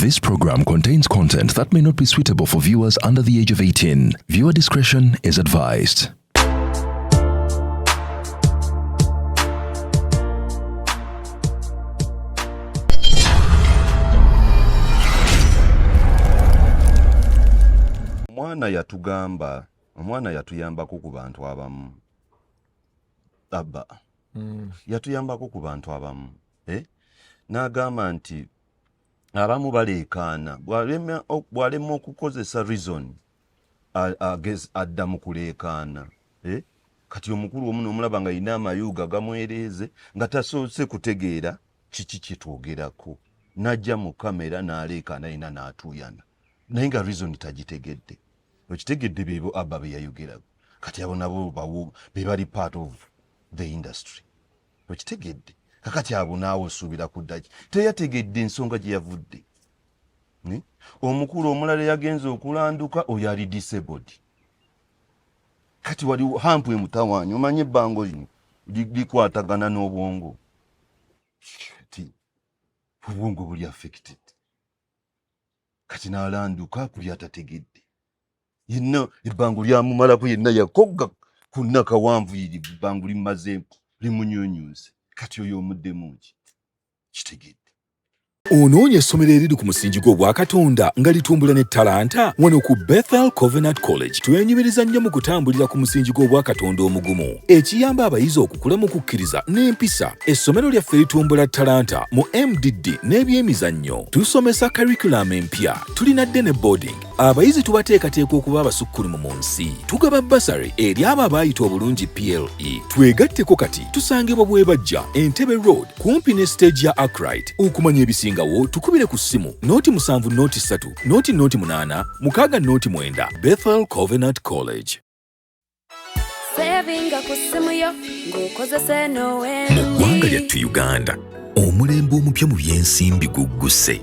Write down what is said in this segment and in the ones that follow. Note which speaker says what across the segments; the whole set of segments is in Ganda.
Speaker 1: This program contains content that may not be suitable for viewers under the age of 18. Viewer discretion is advised.
Speaker 2: Omwana yatugamba, omwana yatuyambako ku bantu abamu, abba yatuyambako ku bantu abamu, eh? N'agamba nti abamu baleekaana, bw'alema okukozesa reason, adda mu kuleekaana, eh? Kati omukulu omu n'omulaba nga alina amayuuga gamwereeze nga tasoose kutegeera kiki kyetwogerako, n'ajja mu kamera n'aleekaana yina n'atuuyana, naye nga reason tagitegedde. Okitegedde? Beebo abba be yayogerako. Kati abo nabo bawo be bali part of the industry, okitegedde? Kakati abo naawe osuubira kuddaki? Teyategedde ensonga gye yavudde. Omukulu omulala yagenze okulanduka, oyo ali disabled, kati wali hump emutawaanya. Omanye ebbango lino likwatagana n'obwongo, kati obwongo buli affected, kati n'alanduka ku byatategedde. Yenna ebbango lyamumalako, yenna yakogga ku nnakawanvu yiri, ebbango limumazeeko, limunyunyunze. Kati oyo omuddemu ki? Kitegedde?
Speaker 1: Onoonya essomero eriri ku musingi gw'Obwakatonda nga litumbula ne talanta? Wano ku Bethel Covenant College twenyumiriza nnyo mu kutambulira ku musingi gw'Obwakatonda omugumu, ekiyamba abayizi okukula mu kukkiriza n'empisa. Essomero lyaffe litumbula talanta mu MDD n'ebyemizannyo. Tusomesa curriculum empya, tulina day ne boarding. Abayizi tubateekateeka okuba abasukkulumu mu nsi. Tugaba bursary eri abo abaayita obulungi PLE. Twegatteko kati, tusangibwa Bwebajja, Entebbe Road, kumpi ne stage ya Akright. Okumanya ebisingawo tukubire ku ssimu 0 7 0 3 0 0 8 6 0 9. Bethel Covenant College.
Speaker 3: Sevinga ku ssimu yo ng'okozesa eno.
Speaker 1: Mu ggwanga lyattu Uganda, omulembe omupya mu byensimbi gugguse.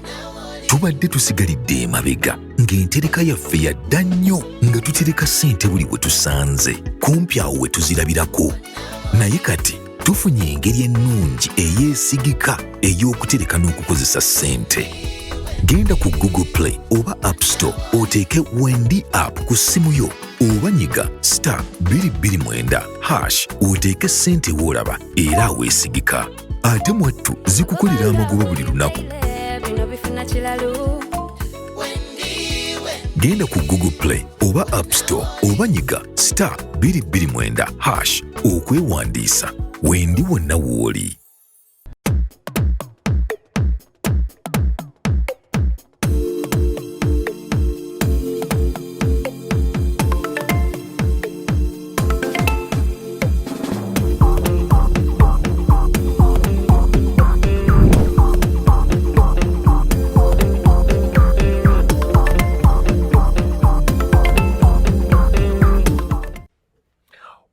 Speaker 1: Tubadde tusigalidde emabega ng'entereka yaffe yadda nnyo, nga tutereka ssente buli we tusanze, kumpi awo we tuzirabirako. Naye kati tufunye engeri ennungi eyeesigika ey'okutereka n'okukozesa ssente. Genda ku Google Play oba App Store, oteeke Wendi app ku ssimu yo, oba nyiga *229# oteeke ssente woolaba era aweesigika. Ate mwattu zikukolera amagoba buli lunaku.
Speaker 3: Bino bifuna kiralu.
Speaker 1: Genda ku Google Play oba App Store oba nyiga *229# okwewandiisa. Wendi wonna w'oli.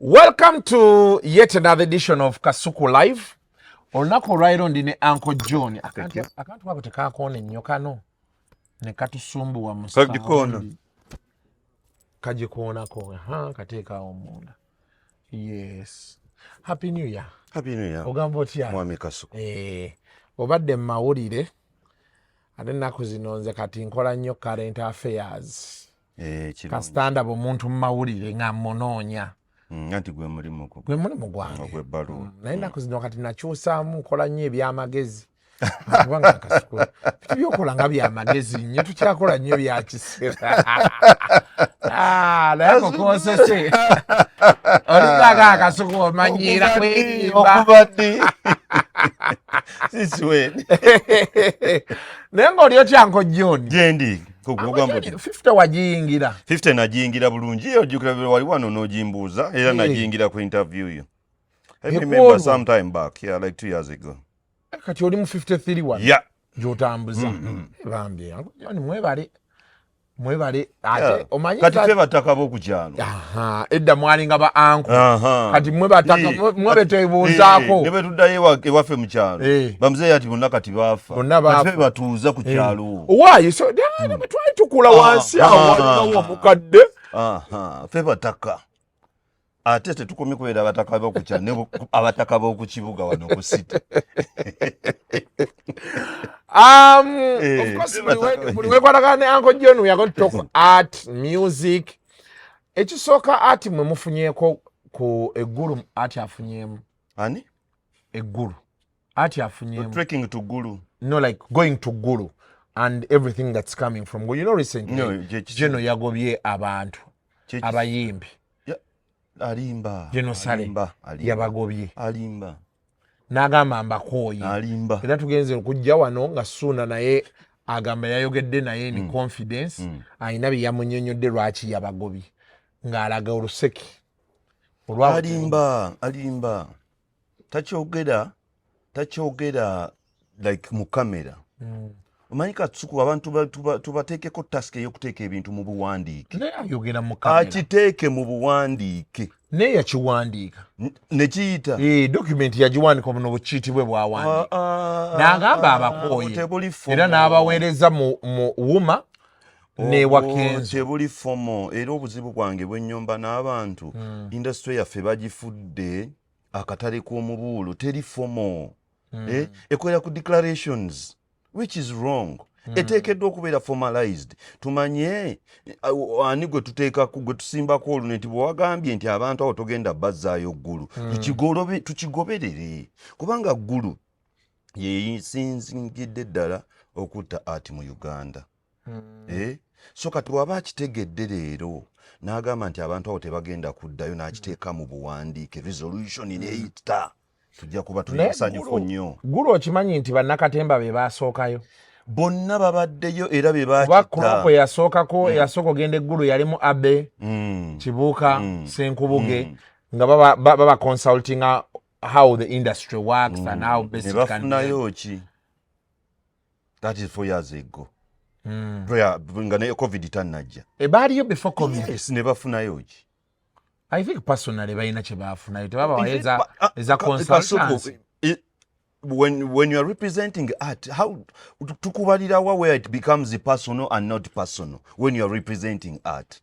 Speaker 4: Welcome to yet another edition of Kasuku Live. Olunaku olwaliro ndi ne Uncle John. Akantu ako tekakoona ennyo kano ne katusumbuwa mu
Speaker 2: Kagikoona.
Speaker 4: sound. Kagikoonako, aha, kateekaawo munda. Yes. Happy New Year.
Speaker 2: Happy New Year.
Speaker 4: Ogamba otya?
Speaker 2: Mwami Kasuku.
Speaker 4: Eh, obadde mu mawulire, ate ennaku zino nze kati nkola nnyo current affairs.
Speaker 2: Eh, kirungi.
Speaker 4: Kasita ndaba omuntu mu mawulire nga munoonya.
Speaker 2: Anti gwe mulimu gwo.
Speaker 4: Gwe mulimu gwange.
Speaker 2: Ogw'ebbaluwa.
Speaker 4: Naye ennaku zino kati nakyusaamu, nkola nnyo ebyamagezi, kubanga Kasuku bitu byokola nga byamagezi nnyo, tukyakola nnyo byakisera. Ah, naye ako konsese, olingaga Akasuku omanyiira kwerimba.
Speaker 2: Okuva ddi? Since when?
Speaker 4: Naye ng'oli otya, Uncle John?
Speaker 2: Gyendi. Kugamba oti
Speaker 4: 50 wagiyingira?
Speaker 2: 50 nagiyingira bulungi. Ojjukira wali wano n'ogimbuuza era nagiyingira ku interview yo. I remember
Speaker 4: Ekwolwo.
Speaker 2: some time back, yeah, like 2 years ago.
Speaker 4: Kati oli mu 53 wano gy'otambuza. Bambi, Uncle John, mwebale, mwebale ate. Omanyi
Speaker 2: Kati ffe bataka b'oku kyalo.
Speaker 4: Aha, edda mwalinga ba uncle. Kati mwe bataka, mwe betebuuzaako.
Speaker 2: Ne bwe tuddayo ewaffe mu kyalo, bamuzeeyi ati bonna kati baafa.
Speaker 4: Bonna baafa.
Speaker 2: Kati ffe batuuza ku kyalo.
Speaker 4: Waayi so bwe twali tukula wansi awo walingawo omukadde.
Speaker 2: Aha, ffe bataka, ate tetukomye kubeera abataka b'okukyalo, ne abataka b'oku kibuga wano ku city.
Speaker 4: Of course, buli wekwatagana ne Uncle John, we are going to talk art, music. Ekisooka, art mwe mufunyeeko ku eggulu, art afunyeemu?
Speaker 2: Ani?
Speaker 4: Eggulu, art afunyeemu?
Speaker 2: Trekking to Gulu?
Speaker 4: No, like going to Gulu and everything that's coming from Gulu. You know, recently
Speaker 2: No,
Speaker 4: Geno yagobye abantu, abayimbi.
Speaker 2: Alimba.
Speaker 4: Geno Sale.
Speaker 2: Alimba, alimba.
Speaker 4: Yabagobye.
Speaker 2: Alimba.
Speaker 4: N'agamba mbakooye.
Speaker 2: Alimba.
Speaker 4: Era tugenze okujja wano nga Suuna naye agamba yayogedde naye in confidence, alina bye yamunyonyodde lwaki yabagobye, ng'alaga oluseke.
Speaker 2: Alimba, alimba. Takyogera, takyogera like mu kamera. Omanyi Kasuku, abantu tubateekeko task ey'okuteeka ebintu mu buwandiike.
Speaker 4: Naye ayogera mu kamera.
Speaker 2: Akiteeke mu buwandiike.
Speaker 4: Naye yakiwandiika.
Speaker 2: Nekiyita.
Speaker 4: Eh, document yagiwandiika, buno bukiiti bwe bwawandiika. N'agamba abakooye.
Speaker 2: Tebuli
Speaker 4: Era n'abaweereza mu wuma ne Wakenzo.
Speaker 2: Tebuli formal. Era obuzibu bwange bwennyomba n'abantu, industry yaffe bagifudde akatale k'omubuulo. Teri formal. Eh, ekolera ku declarations, which is wrong. Eteekeddwa okubeera formalized, tumanye ani gwe tuteekako, gwe tusimbako olunwe nti bwe wagambye nti abantu abo togenda bazzaayo Ggulu, tukigoberere, kubanga Ggulu yesinzingidde ddala okutta art mu Uganda. Eh? So kati waba akitegedde leero n'agamba nti abantu abo tebagenda kuddayo, n'akiteeka mu buwandiike, resolution neyita, tujja kuba tuli
Speaker 4: Naye
Speaker 2: basanyufu nnyo.
Speaker 4: Gulu okimanyi nti bannakatemba be baasookayo?
Speaker 2: Bonna babaddeyo era be
Speaker 4: Kuba
Speaker 2: bakita.
Speaker 4: crop eyasookako, eyasooka ogenda eggulu yalimu Abe Kibuuka, Senkubuge, nga baba consulting how the industry works and how best
Speaker 2: Ne
Speaker 4: it can be.
Speaker 2: bafunayo ki? That is 4 years ago. Nga ne COVID tannajja.
Speaker 4: E, baaliyo before COVID.
Speaker 2: Yes, ne bafunayo ki?
Speaker 4: I think personally balina kye baafunayo, tebabawayo eza
Speaker 2: Kasuku,
Speaker 4: consultants.
Speaker 2: When you are representing art, how tukubalirawa where it becomes personal and not personal when you are representing art?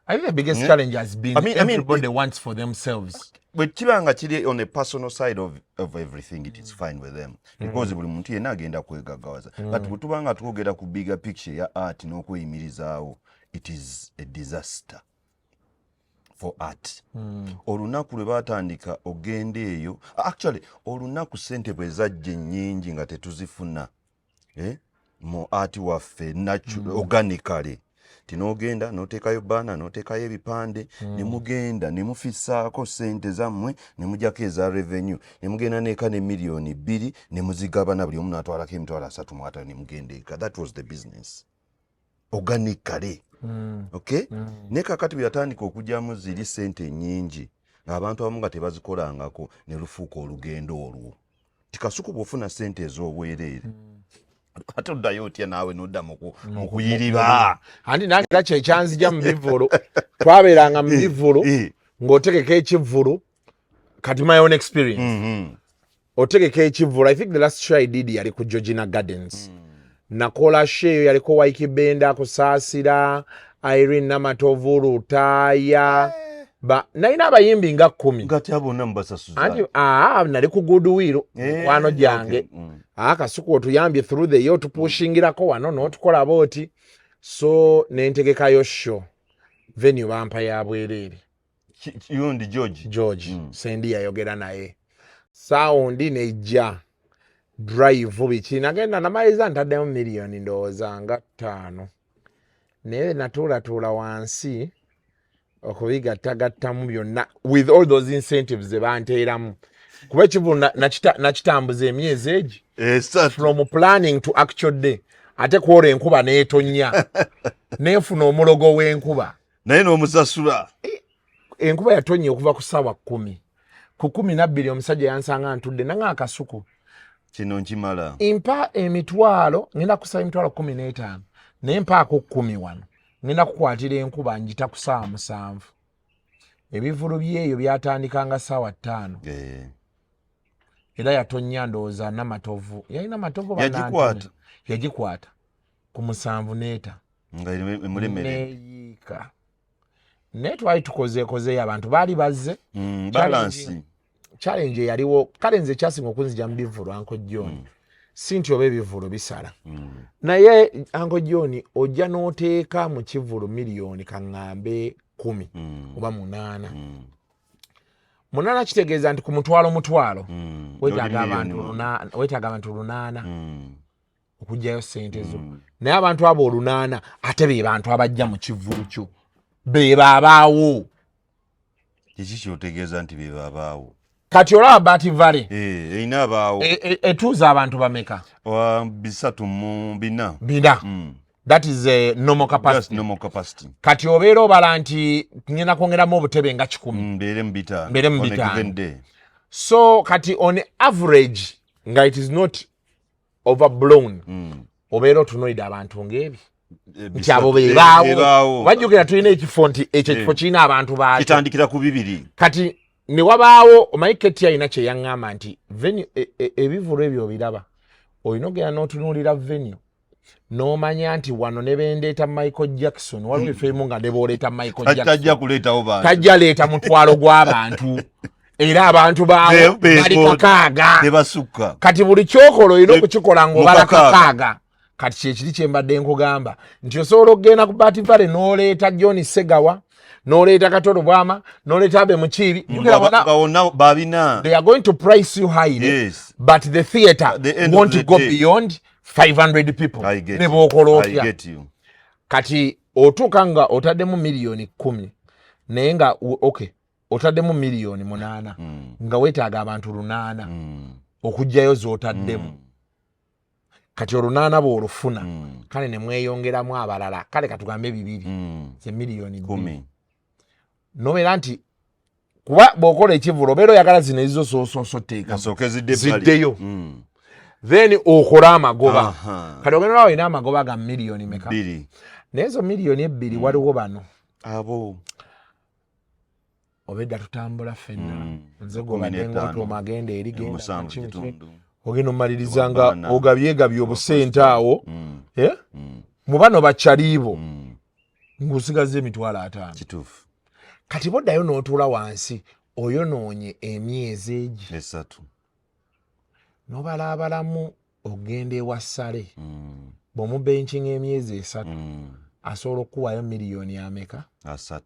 Speaker 4: I think the biggest challenge has been
Speaker 2: I mean,
Speaker 4: everybody wants for themselves.
Speaker 2: Bwe kiba nga kiri on a personal side of everything, it is fine with them, because buli muntu yenna agenda kwegaggawaza, but bwe tuba nga twogera ku bigger picture ya art n'okweyimirizaawo, it is a disaster for art. Olunaku lwe batandika ogenda eyo, actually olunaku sente bwe zajja ennyingi nga tetuzifuna, eh, mu art waffe organically, tinogenda noteekayo banner, noteekayo ebipande, ne mugenda ne mufissaako sente zammwe, ne mujjako eza revenue, ne mugenda neeka ne 2 miliyoni ne muzigabana, buli omu n'atwalako 350,000 ne mugenda eka. That was the business organically. Okay, naye kakati bwe yatandika okugyamu ziri sente ennyingi ng'abantu abamu nga tebazikolangako, ne lufuuka olugendo olwo ti Kasuku bw'ofuna sente ez'obwereere, ate oddayo otya naawe nodda mu kuyiriba?
Speaker 4: Anti nange era kyekyanzija mu bivvulu. Twabeeranga mu bivvulu ng'otegeka ekivvulu. Kati my own experience, otegeka ekivvulu, I think the last show I did yali ku Georgina Gardens. Nakola show eyo, yaliko Waiki Benda, Kusaasira, Irene Namatovu, Lutaaya, nalina abayimbi nga 10.
Speaker 2: Nga tya bonna mubasasuza?
Speaker 4: Anti nali ku goodwill, mikwano gyange. Kasuku otuyambye through the year, otupushingirako wano n'otukola booti, so nentegekayo show, venue bampa ya bwereere.
Speaker 2: Yundi George?
Speaker 4: George. Sendi yayogera naye, sound nejja, drive, biki, nagenda namaliza ntaddemu miliyoni ndowooza nga 5, naye natuulatuula wansi okubigattagattamu byonna with all those incentives ze banteeramu, kuba ekivu nakitambuza emyezi egi
Speaker 2: 3.
Speaker 4: From planning to actual day, ate kwolwo enkuba n'etonnya, neefuna omulogo w'enkuba.
Speaker 2: Naye n'omusasula?
Speaker 4: Enkuba yatonnya okuva ku ssaawa 10, ku 12 omusajja yansanga ntudde nanga, "Akasuku,
Speaker 2: Kino nkimala.
Speaker 4: Mpa emitwalo, ngenda kusaba emitwalo 15, naye mpaako 10 wano, ngenda kukwatira enkuba njita ku ssaawa 7." Ebivulu byeyo byatandikanga ssaawa 5. Era yatonnya, ndowooza Namatovu yalina Matovu oba
Speaker 2: Yagikwata?
Speaker 4: Nantone. Yagikwata ku 7 neeta.
Speaker 2: Nga emulemerere.
Speaker 4: Neyiika, naye twali tukozeekozeeyo, abantu baali bazze.
Speaker 2: Balance.
Speaker 4: Challenge eyaliwo, kale nze ekyasinga okunzija mu bivvulu, Uncle John. Si nti oba ebivvulu bisala, naye Uncle John, ojja n'oteeka mu kivvulu miliyoni kaŋŋambe 10 oba 8. 8 kitegeeza nti ku mutwalo mutwalo weetaaga
Speaker 2: Oli
Speaker 4: abantu
Speaker 2: miliyoni
Speaker 4: weetaaga abantu 8 okugyayo sente zo. Naye abantu abo 8 ate be bantu abajja mu kivvulu kyo, be baabaawo.
Speaker 2: Kiki kyotegeeza nti be babaawo?
Speaker 4: Kati olaba Bat Valley,
Speaker 2: Eh, erina abaawo.
Speaker 4: Etuuza abantu bameka?
Speaker 2: 304.
Speaker 4: 400. That is a normal
Speaker 2: Just
Speaker 4: capacity.
Speaker 2: Normal capacity.
Speaker 4: Kati obeera obala nti ngenda kwongeramu obutebe nga 100.
Speaker 2: Mbeere mu 500.
Speaker 4: Mbeere mu
Speaker 2: On a
Speaker 4: 500.
Speaker 2: given day.
Speaker 4: So kati on average, nga it is not overblown, obeera otunuulidde abantu ng'ebi
Speaker 2: Eh,
Speaker 4: nti abo
Speaker 2: 300,
Speaker 4: bebaawo.
Speaker 2: bebaawo.
Speaker 4: Bajjukira tulina ekifo nti ekyo ekifo kirina abantu baakyo.
Speaker 2: Kitandikira ku 200.
Speaker 4: Kati ne wabaawo, omanyi Keti alina kye yaŋŋamba nti venue, ebivulu ebyo obiraba, olina ogenda n'otunuulira venue n'omanya nti wano ne bendeeta Michael Jackson, waliwo ebifo ebimu nga ne booleeta Michael
Speaker 2: Tajja
Speaker 4: Jackson
Speaker 2: kuleetawo bantu.
Speaker 4: Tajja leeta mutwalo gw'abantu, era abantu baawo bali 600.
Speaker 2: Tebasukka.
Speaker 4: Kati buli kyokola olina okukikola ng'obala
Speaker 2: mu 600.
Speaker 4: 600. Kati kyekiri kyembadde nkugamba nti osobola okugenda ku Bat Valley n'oleeta John Segawa, n'oleeta Katolo Bwama, n'oleeta Abe Mukiibi. Jjukira
Speaker 2: Nga bonna babina.
Speaker 4: They are going to price you highly, but the theatre
Speaker 2: At the end
Speaker 4: won't
Speaker 2: of the
Speaker 4: go
Speaker 2: day.
Speaker 4: beyond 500 people.
Speaker 2: I get
Speaker 4: Ne
Speaker 2: you.
Speaker 4: bw'okola
Speaker 2: I
Speaker 4: otya.
Speaker 2: get you.
Speaker 4: Kati otuuka nga otaddemu miliyoni 10, naye nga okay, otaddemu miliyoni 8, nga weetaaga abantu 8 okugjayo z'otaddemu. Kati 800 bw'olufuna, kale ne mweyongeramu abalala, kale katugambe 200, ze miliyoni 2.
Speaker 2: 10.
Speaker 4: Nobeera nti kuba bw'okola ekivvulu obeera oyagala zino ezizo soosooso teekamu
Speaker 2: Kasooke zidde ebbali.
Speaker 4: ziddeyo, then okole amagoba. Kati ogenda olaba olina amagoba ga miliyoni meka?
Speaker 2: 2.
Speaker 4: Naye ezo miliyoni 2, waliwo bano
Speaker 2: abo
Speaker 4: obedda tutambula ffenna. Nze
Speaker 2: 15.
Speaker 4: gwobadde ngaotuuma agenda eri genda
Speaker 2: 7
Speaker 4: kiki,
Speaker 2: kitundu.
Speaker 4: Ogenda omaliriza nga
Speaker 2: Bana.
Speaker 4: ogabyegabye obusente awo. Eh? Mu bano bakyaliibo ng'osigaza 50,000.
Speaker 2: Kituufu.
Speaker 4: Kati boddayo n'otuula wansi, oyonoonye emyezi egi
Speaker 2: 3.
Speaker 4: N'obalaabalamu ogenda ewa Sale, bw'omubenkinga emyezi 3, asobola okukuwaayo miliyoni ameka?
Speaker 2: 30.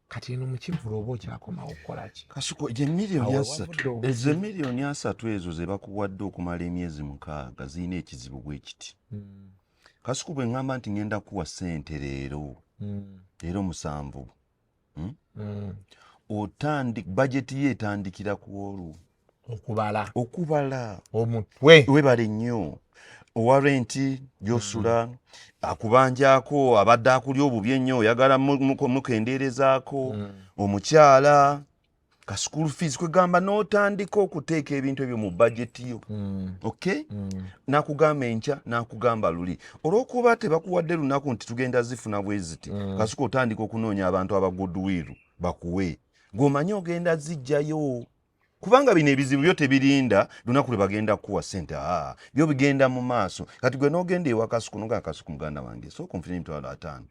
Speaker 4: Kati eno mukivulu oba okyakomawo okukola ki?
Speaker 2: Kasuku, gye miliyoni
Speaker 4: Awo
Speaker 2: 30
Speaker 4: wavudde obuzibu.
Speaker 2: Ezo miliyoni 30 ezo ze bakuwadde okumala emyezi 6 zirina ekizibu bwe kiti. Kasuku, bwe ŋŋamba nti ŋŋenda kuwa ssente leero, leero 7, Otandi bajeti ye etandikira ku olwo.
Speaker 4: Okubala.
Speaker 2: Okubala.
Speaker 4: Omutwe.
Speaker 2: Webale nnyo. Owa renti gyosula akubanjako, abadde akulya obubi ennyo, oyagala mukendeerezaako, omukyala ka school fees, kwegamba n'otandika okuteeka ebintu ebyo mu bajeti yo. Okay, nakugamba enkya, nakugamba luli, olw'okuba tebakuwadde lunaku nti tugenda zifuna bwe ziti. Kasuka, otandika okunoonya abantu aba goodwill bakuwe ng'omanyi ogenda zijjayo, kubanga bino ebizibu byo tebirinda lunaku lwe bagenda kukuwa ssente. Aa, byo bigenda mu maaso. Kati gwe n'ogenda ewa Kasuku nogaa, "Kasuku muganda wange, sooka onfune 50,000,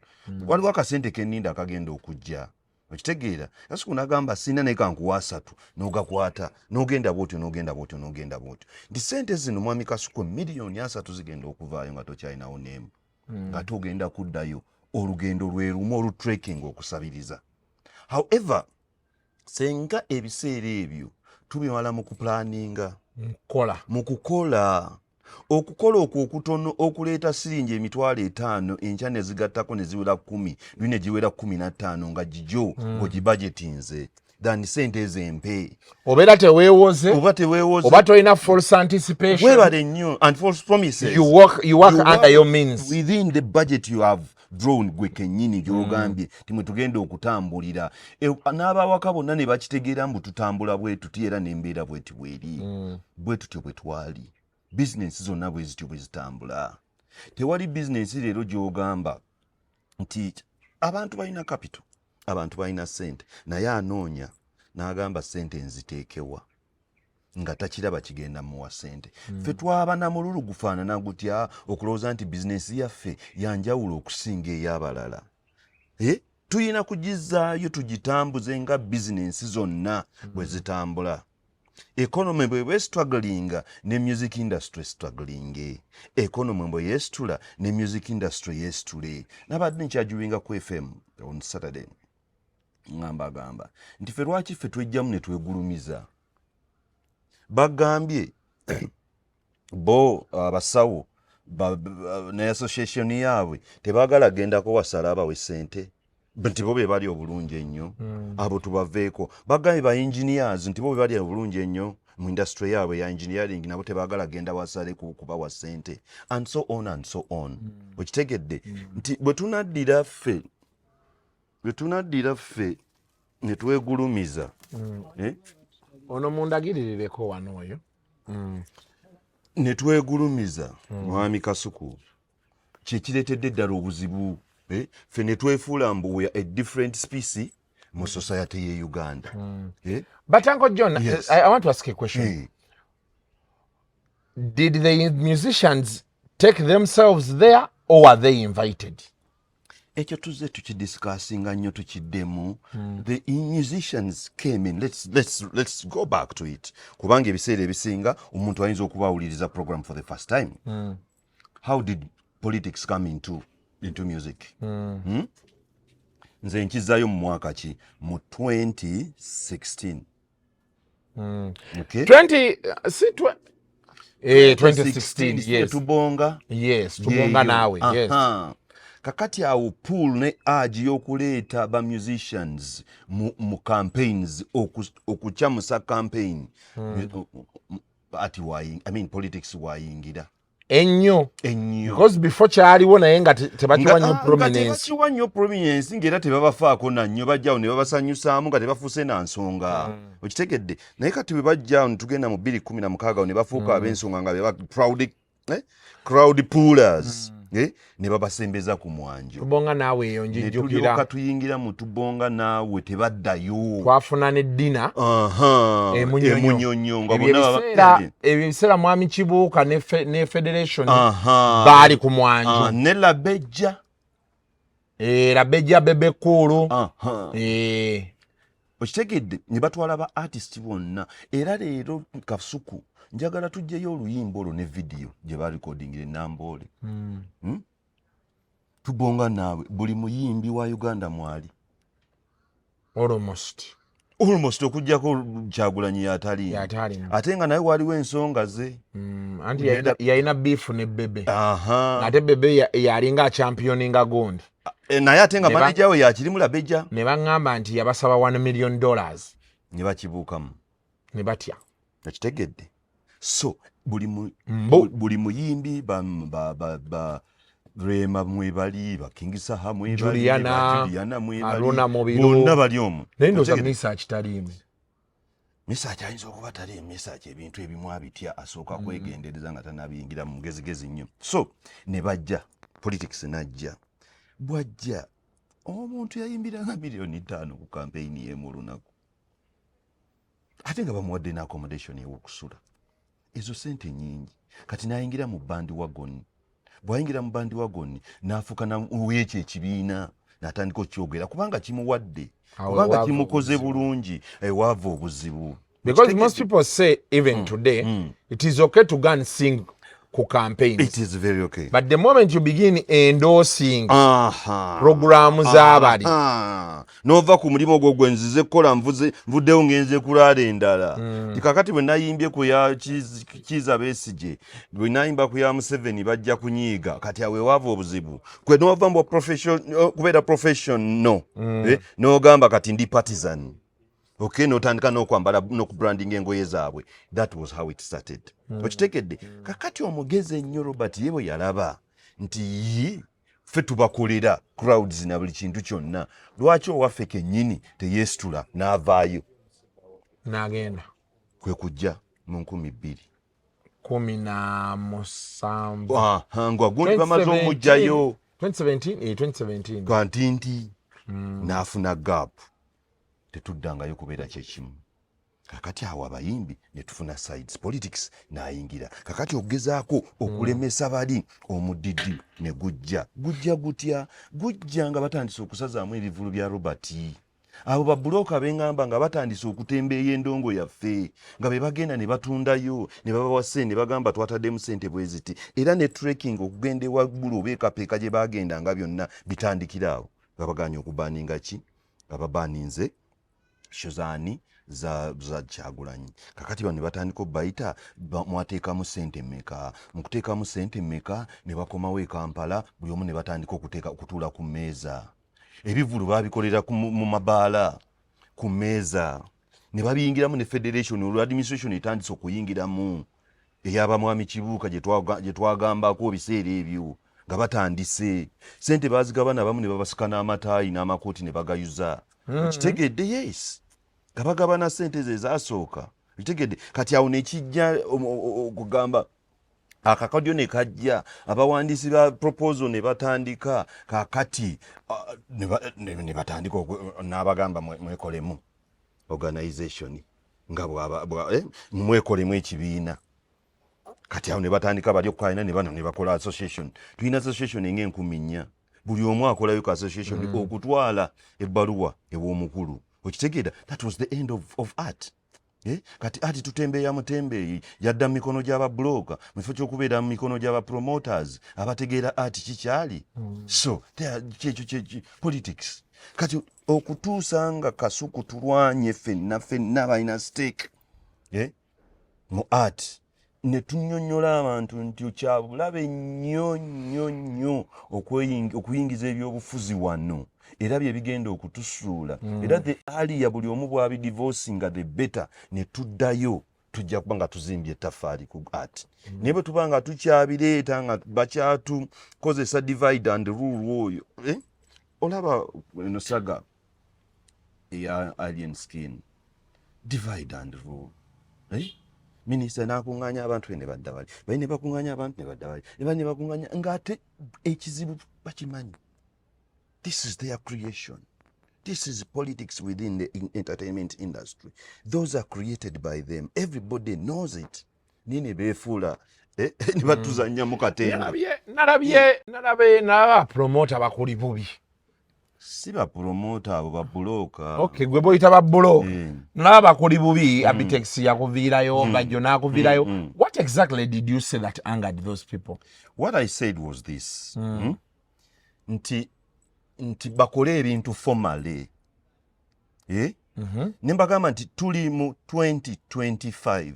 Speaker 2: waliwo akasente kenninda akagenda okujja." Okitegeera? Kasuku nagamba, "Sina, naye kankuwa 30." N'ogakwata n'ogenda bwotyo, n'ogenda bwotyo, n'ogenda bwotyo nti sente zino, mwami Kasuku, miliyoni 30 zigenda okuvaayo nga tokyalinawo n'emu, ng'ate ogenda kuddayo olugendo lwe lumu olutrekking okusabiriza. However, senga ebiseera ebyo tubimala mu kuplanninga,
Speaker 4: Nkola.
Speaker 2: mu kukola, okukola okwo okutono okuleeta siringi 50,000 enkya ne zigattako ne ziwera 10, luli ne giwera 15 nga gijo ng'ogibajetinze than sente ezo empe.
Speaker 4: Obeera teweewoze.
Speaker 2: Oba teweewoze.
Speaker 4: Oba tolina false anticipation.
Speaker 2: Webale nnyo, and false promises.
Speaker 4: You work
Speaker 2: You
Speaker 4: under
Speaker 2: work
Speaker 4: your means.
Speaker 2: Within the budget you have drawn gwe kennyini gy'ogambye nti mwe tugenda okutambulira. N'abawaka bonna ne bakitegeera mbu tutambula bwe tuti, era n'embeera bweti bweri, bwe tutyo bwe twali. Bizinensi zonna bwe zityo bwe zitambula. Tewali bizinensi leero gy'ogamba nti abantu balina capital, abantu balina ssente, naye anoonya n'agamba ssente nziteekewa nga takiraba kigenda muwa ssente. Ffe twaba na mululu gufaanana gutya okulowooza nti bizinensi yaffe yanjawulo okusinga ey'abalala? Eh, tuyina kugizaayo tugitambuze nga bizinensi zonna bwe zitambula. Economy bwe strugglinga, ne music industry struggling. Economy bwe yesitula, ne music industry yesitule. Nabadde nkyajuwinga ku FM on Saturday, ngamba gamba nti ffe lwaki ffe twejjamu ne twegulumiza? Bagambye bo abasawo ne association yaabwe tebaagala gendako wasala abawe sente, nti bo be bali obulungi ennyo. Abo tubaveeko. Bagambye ba engineers nti bo be bali obulungi ennyo mu industry yaabwe ya engineering, nabo tebaagala genda wasale kubawa sente, and so on and so on. Okitegedde nti bwe tunaddira ffe ne twegulumiza, eh?
Speaker 4: Ono mundagiririreko wano oyo.
Speaker 2: Ne twegulumiza, mwami Kasuku, kyekireetedde eddala obuzibu, eh? Ffe ne twefuula mbu we are a different species mu society ye Uganda, eh?
Speaker 4: But Uncle John,
Speaker 2: Yes.
Speaker 4: I want to ask a question. Did the musicians take themselves there or were they invited?
Speaker 2: Ekyo tuzze tukidiscussinga nnyo, tukiddemu. The musicians came in. Let's go back to it, kubanga ebiseera ebisinga omuntu ayinza okuba awuliriza program for the first time. How did politics come into music? Hmm? Nze nkizaayo mu mwaka ki? Mu 2016, okay?
Speaker 4: 20 si 2016, yes.
Speaker 2: Tubonga.
Speaker 4: Yes, Tubonga.
Speaker 2: Yeeyo.
Speaker 4: Naawe, yes.
Speaker 2: Aha. Kakati awo pool ne agi y'okuleeta ba musicians mu campaigns, okukyamusa campaign, ati I mean, politics wayingira
Speaker 4: ennyo.
Speaker 2: Ennyo.
Speaker 4: Because before kyaliwo, naye nga tebakiwa nnyo
Speaker 2: Nga
Speaker 4: prominence.
Speaker 2: Tebakiwa nnyo prominence, ng'era tebabafaako nannyo. Bajjawo ne babasanyusaamu nga tebafuuse na nsonga. Okitegedde? Naye kati bwe bajjawo ne tugenda mu 2016 ne bafuuka ab'ensonga, nga beba proud, crowd pullers, ne babasembeza ku mwanjo.
Speaker 4: Tubonga Naawe eyo
Speaker 2: Ne
Speaker 4: njijjukira.
Speaker 2: Tulyoka tuyingira mu Tubonga Naawe, tebaddayo.
Speaker 4: Twafuna ne dinner emunyonyo.
Speaker 2: Emunyonyo nga
Speaker 4: Ebyo
Speaker 2: bonna
Speaker 4: ebyo ebiseera mwami Kibuuka ne federation baali ku mwanjo.
Speaker 2: Ah, ne Labejja.
Speaker 4: Labejja, Bebe Cool.
Speaker 2: Okitegedde? Ne batwala ba artist bonna. Era leero Kasuku, njagala tugyeyo oluyimba olwo ne vidiyo gye barekodingira enamboole. Tubonga Naawe, buli muyimbi wa Uganda mwali.
Speaker 4: Almost.
Speaker 2: Almost, okugjako Kyagulanyi yataliimu.
Speaker 4: Yatalimu.
Speaker 2: Ate nga naye waliwo ensonga ze.
Speaker 4: Anti yalina beef ne Bebe. Ate Bebe yalinga achampioninga gundi.
Speaker 2: E, naye ate nga manager we yakirimu, Labeja.
Speaker 4: Ne baŋŋamba nti yabasaba $1 million.
Speaker 2: Ne bakibuukamu.
Speaker 4: Ne batya.
Speaker 2: Ekitegedde? So buli
Speaker 4: Mbu.
Speaker 2: Buli muyimbi, ba Rema mwebali, ba King Saha mwebali,
Speaker 4: Juliana,
Speaker 2: ba Juliana mwebali,
Speaker 4: Haruna Mubiru.
Speaker 2: Bonna bali omwo.
Speaker 4: Naye ndowooza
Speaker 2: Okitegedde?
Speaker 4: Misach taliimu.
Speaker 2: Misach ayinza okuba tali. Misach ebintu ebimu abitya, asooka kwegendereza nga tanabiyingira mu mugezigezi nnyo. So ne bajja, politics najja. Bwajja, omuntu yayimbiranga 5 miliyoni ku kampeyini y'emu olunaku, ate nga bamuwadde n'accommodation ew'okusula. Ezo sente nyingi. Kati n'ayingira mu bandwagon. Bw'ayingira mu bandwagon, n'afuuka w'ekyo ekibiina, n'atandika okukyogera kubanga kimuwadde,
Speaker 4: Awo
Speaker 2: kubanga
Speaker 4: waava
Speaker 2: kimukoze
Speaker 4: obuzibu.
Speaker 2: bulungi. Ewaava obuzibu.
Speaker 4: Because most people say even today it is okay to go and sing ku campaigns.
Speaker 2: It is very okay.
Speaker 4: But the moment you begin endorsing programu z'abali,
Speaker 2: Aha. N'ova ku mulimu ogwo gwe nzize kukola, nvuze nvuddewo ngenze kulaala endala. Kakati bwe nayimbye ku ya Kiiza Besigye, bwe nayimba ku ya Museveni, bajja kunyiiga. Kati awo ewaava obuzibu, kwe nova mu kubeera professional, eh, n'ogamba kati ndi partisan. Okay, n'otandika n'okwambala n'okubrandinga engoye zaabwe. That was how it started. Okitegedde? Kakati omugezi ennyo Robert ye bwe yalaba nti yi ffe tubakolera crowds na buli kintu kyonna, lwaki owaffe kennyini teyeesitula n'avaayo?
Speaker 4: N'agenda.
Speaker 2: Kwe kujja mu 2000
Speaker 4: 17.
Speaker 2: Aha, nga gundi bamaze omugjayo.
Speaker 4: 2017, 2017.
Speaker 2: Kantinti n'afuna gap, tetuddangayo kubeera kyekimu. Kakati awo abayimbi ne tufuna sides, politics n'ayingira. Kakati okugezaako okulemesa bali, omudidi ne gujja. Gujja gutya? Gujja nga batandise okusazaamu ebivulu bya Robert. Abo babuloka bengamba nga batandise okutembeeya endongo yaffe, nga be bagenda ne batundayo ne babawa ssente, ne bagamba twataddemu ssente bwe ziti, era ne trekking okugenda ewaggulu oba ekapeeka gye bagenda nga byonna bitandikira awo, nga baganye okubaninga ki, nga babaninze shozaani za Kyagulanyi. Kakati bano ne batandika obayita, mwateekamu ssente mmeka, mu kuteekamu ssente mmeka, ne bakomawo e Kampala, buli omu ne batandika okuteeka okutuula ku mmeeza. Ebivvulu babikolera mu mabaala ku mmeeza, ne babiyingiramu ne federation, olwo administration etandise okuyingiramu ey'abamwami Kibuuka gye twagambako ebiseera ebyo, nga batandise sente bazigabana, abamu ne babasika n'amataayi n'amakooti ne bagayuza. Okitegedde? Yes, nga bagabana sente ezo ezasooka. Okitegedde? Kati awo nekijja okugamba akakodyo ne kajja, abawandiisi ba proposal ne batandika kakati ne batandika n'abagamba mwekolemu organization nga mwekolemu ekibiina. Kati awo ne batandika bali okukalina ne bano ne bakola association. Tulina association ng'enkumi 4, buli omu akolayo ka association okutwala ebbaluwa ew'omukulu. Okitegeera? That was the end of art. Eh? Kati ati tutembeeya mutembeeyi yadda mu mikono gy'ababuloka mu kifo ky'okubeera mu mikono gy'abapromoters abategeera ati kikyali. So kyekyo politics. Kati okutuusa nga Kasuku tulwanye ffenna ffenna balina stake, eh? Mu art, ne tunnyonnyola abantu nti kyabulabe nnyo nnyo nnyo okuyingiza ebyobufuzi wano, era bye bigenda okutusuula. Era the earlier buli omu bw'abidivorcinga, the better. Ne tuddayo tujja kuba nga tuzimbye ettaffaali ku art. Naye bwe tuba nga tukyabireeta nga bakyatukozesa divide and rule oyo, eh? Olaba eno saga eya Alien Skin, divide and rule, eh? Minisita n'akuŋŋaanya abantu be ne badda bali bali, ne bakuŋŋaanya abantu ne badda bali ne bali ne bakuŋŋaanya, ng'ate ekizibu bakimanyi. This is their creation. This is politics within the entertainment industry. Those are created by them. Everybody knows it. Naye ne beefuula, ne batuzannya mu katemba.
Speaker 4: Nalabye nalaba promoter bakuli bubi.
Speaker 2: Si bapromota abo, babuloka.
Speaker 4: Okay, gwe boyita babuloka. Nalaba bakuli bubi. Abitex yakuviirayo, Bajjo n'akuviirayo. What exactly did you say that angered those people?
Speaker 2: What I said was this, Nti bakole ebintu formally, eh? Ne mbagamba nti tuli mu 2025,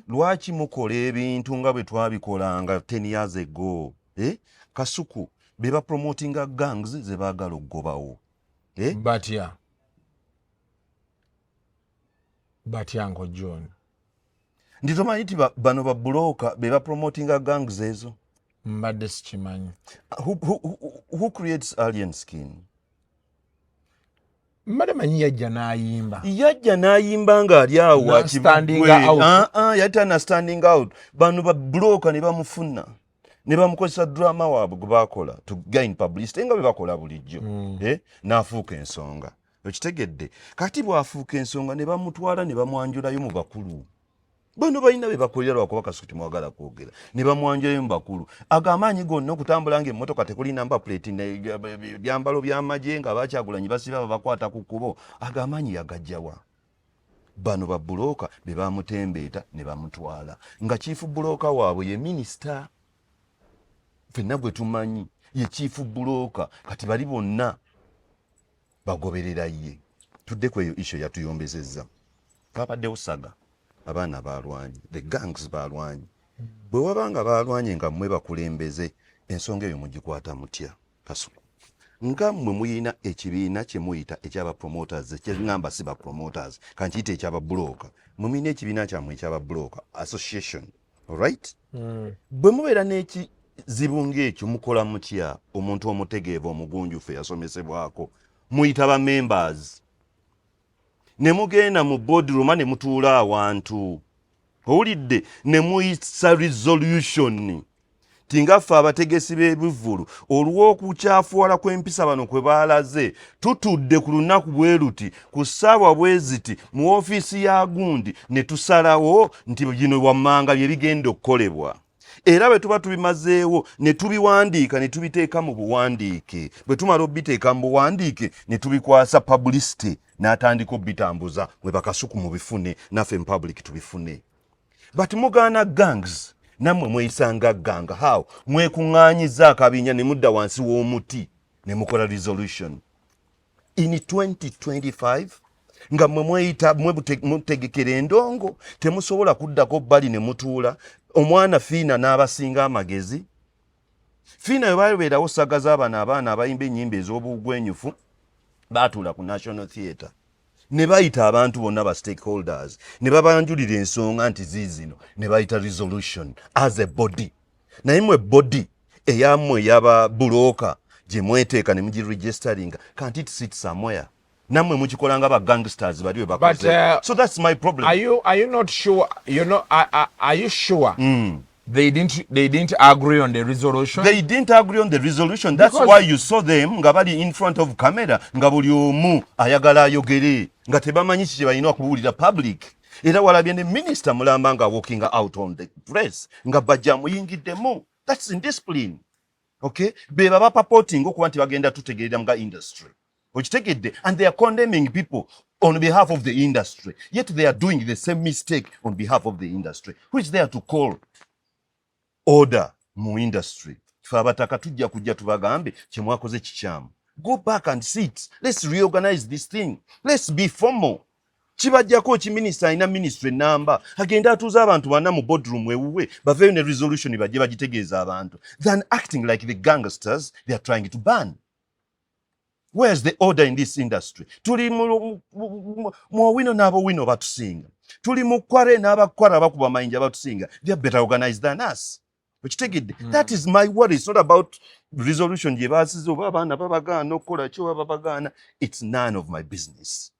Speaker 2: lwaki mukola ebintu nga bwe twabikolanga 10 years ago, eh? Kasuku, be bapromotinga gangs ze baagala okugobawo, eh?
Speaker 4: Batya batya, Uncle John?
Speaker 2: Nti tomanyi nti bano babuloka be bapromotinga gangs ezo?
Speaker 4: Mbadde sikimanyi.
Speaker 2: Who creates Alien Skin?
Speaker 4: Mbadde manyi yajja n'ayimba.
Speaker 2: Yajja n'ayimba ng'ali awo.
Speaker 4: Na standing out.
Speaker 2: Ah, ah, yali tana standing out. Bano babuloka ne bamufuna ne bamukozesa drama waabwe gwe bakola to gain publicity nga bwe bakola bulijjo, eh, n'afuuka ensonga. Okitegedde? Kati bw'afuuka ensonga ne bamutwala ne bamwanjulayo mu bakulu. Bano balina be bakolera, lwakuba Kasuku timwagala kwogera. Ne bamwanjulayo mu bakulu. Ago amaanyi gonna okutambula ng'emmotoka tekuli number plate, byambalo by'amagye, nga bakyagulanyi basiba babakwata ku kkubo, ago amaanyi yagajjawa? Bano babuloka be bamutembeeta ne bamutwala nga chief broker waabwe ye minisita ffenna gwe tumanyi, ye chief broker. Kati bali bonna bagoberera ye. Tudde ku eyo issue yatuyombezezza. Twabaddewo saga, abaana balwanye, the gangs balwanye. Bwe waba nga balwanye nga mmwe bakulembeze, ensonga eyo mugikwata mutya, Kasuku, nga mmwe muyina ekibiina kye muyita ekyabapromoters? Kyeŋŋamba si bapromoters, kankiyite ekyababuloka. Mwe muyina ekibiina kyammwe ekyababuloka association, alright? Bwe mubeera n'ekizibu ng'ekyo mukola mutya? Omuntu omutegeevu omugunjufu eyasomesebwako, muyita ba members ne mugenda mu boardroom ne mutuula awantu, owulidde, ne muyisa resolution ti nga ffe abategesi b'ebivvulu, olw'okukyafuwala kw'empisa bano kwe baalaze, tutudde ku lunaku bwe luti ku ssaawa bwe ziti mu ofiisi ya gundi ne tusalawo nti bino wammanga bye bigenda okukolebwa. Era bwe tuba tubimazeewo ne tubiwandiika ne tubiteeka mu buwandiike, bwe tumala obiteeka mu buwandiike ne tubikwasa publicity n'atandika obitambuza, mwe bakasuku mubifune, naffe mu public tubifune. But mugaana gangs, nammwe mweyisanga gang. How mwekuŋŋaanyiza akabinja ne mudda wansi w'omuti ne mukola resolution in 2025 nga mmwe mweyita mwe mutegekera endongo, temusobola kuddako bbali ne mutuula omwana Fiina n'abasinga amagezi. Fiina bwe babeerawo saga z'abano abaana abayimba ennyimba ez'obugwenyufu, baatuula ku National Theatre ne bayita abantu bonna ba stakeholders ne babanjulira ensonga nti ziizino, ne bayita resolution as a body. Naye mwe body eyammwe eyaba bulooka gye mweteeka ne mugiregisteringa, can't it sit somewhere? Nammwe mukikola nga ba gangsters bali bwe bakoze. So that's my problem.
Speaker 4: Are you not sure? Are you sure they didn't agree on the resolution?
Speaker 2: They didn't agree on the resolution. That's why you saw them nga bali in front of camera, nga buli omu ayagala ayogere, nga tebamanyi ki kye balina okubuulira public. Era walabye ne minisita mulamba nga walking out on the press nga bajja muyingiddemu. That's indiscipline, okay? Be baba purporting okuba nti bagenda tutegeerera nga industry, okitegedde? And they are condemning people on behalf of the industry, yet they are doing the same mistake on behalf of the industry, who is there to call order mu industry. Fe abataka tujja kujja tubagambe kyemwakoze kikyamu. Go back and sit, let's reorganize this thing, let's be formal. Kibajjako ki minisita alina ministry enamba agende atuuze abantu bana mu boardroom ewuwe, baveeyo ne resolution, bajje bagitegeeza abantu, than acting like the gangsters they are trying to ban? Where's the order in this industry? Tuli mu Owino n'abowino batusinga, tuli mu kware n'abakware abakuba amayinja batusinga. They are better organized than us, okitegedde? That is my worry. It's not about resolution gye basize oba abaana babagaana okukola ki oba babagaana. It's none of my business,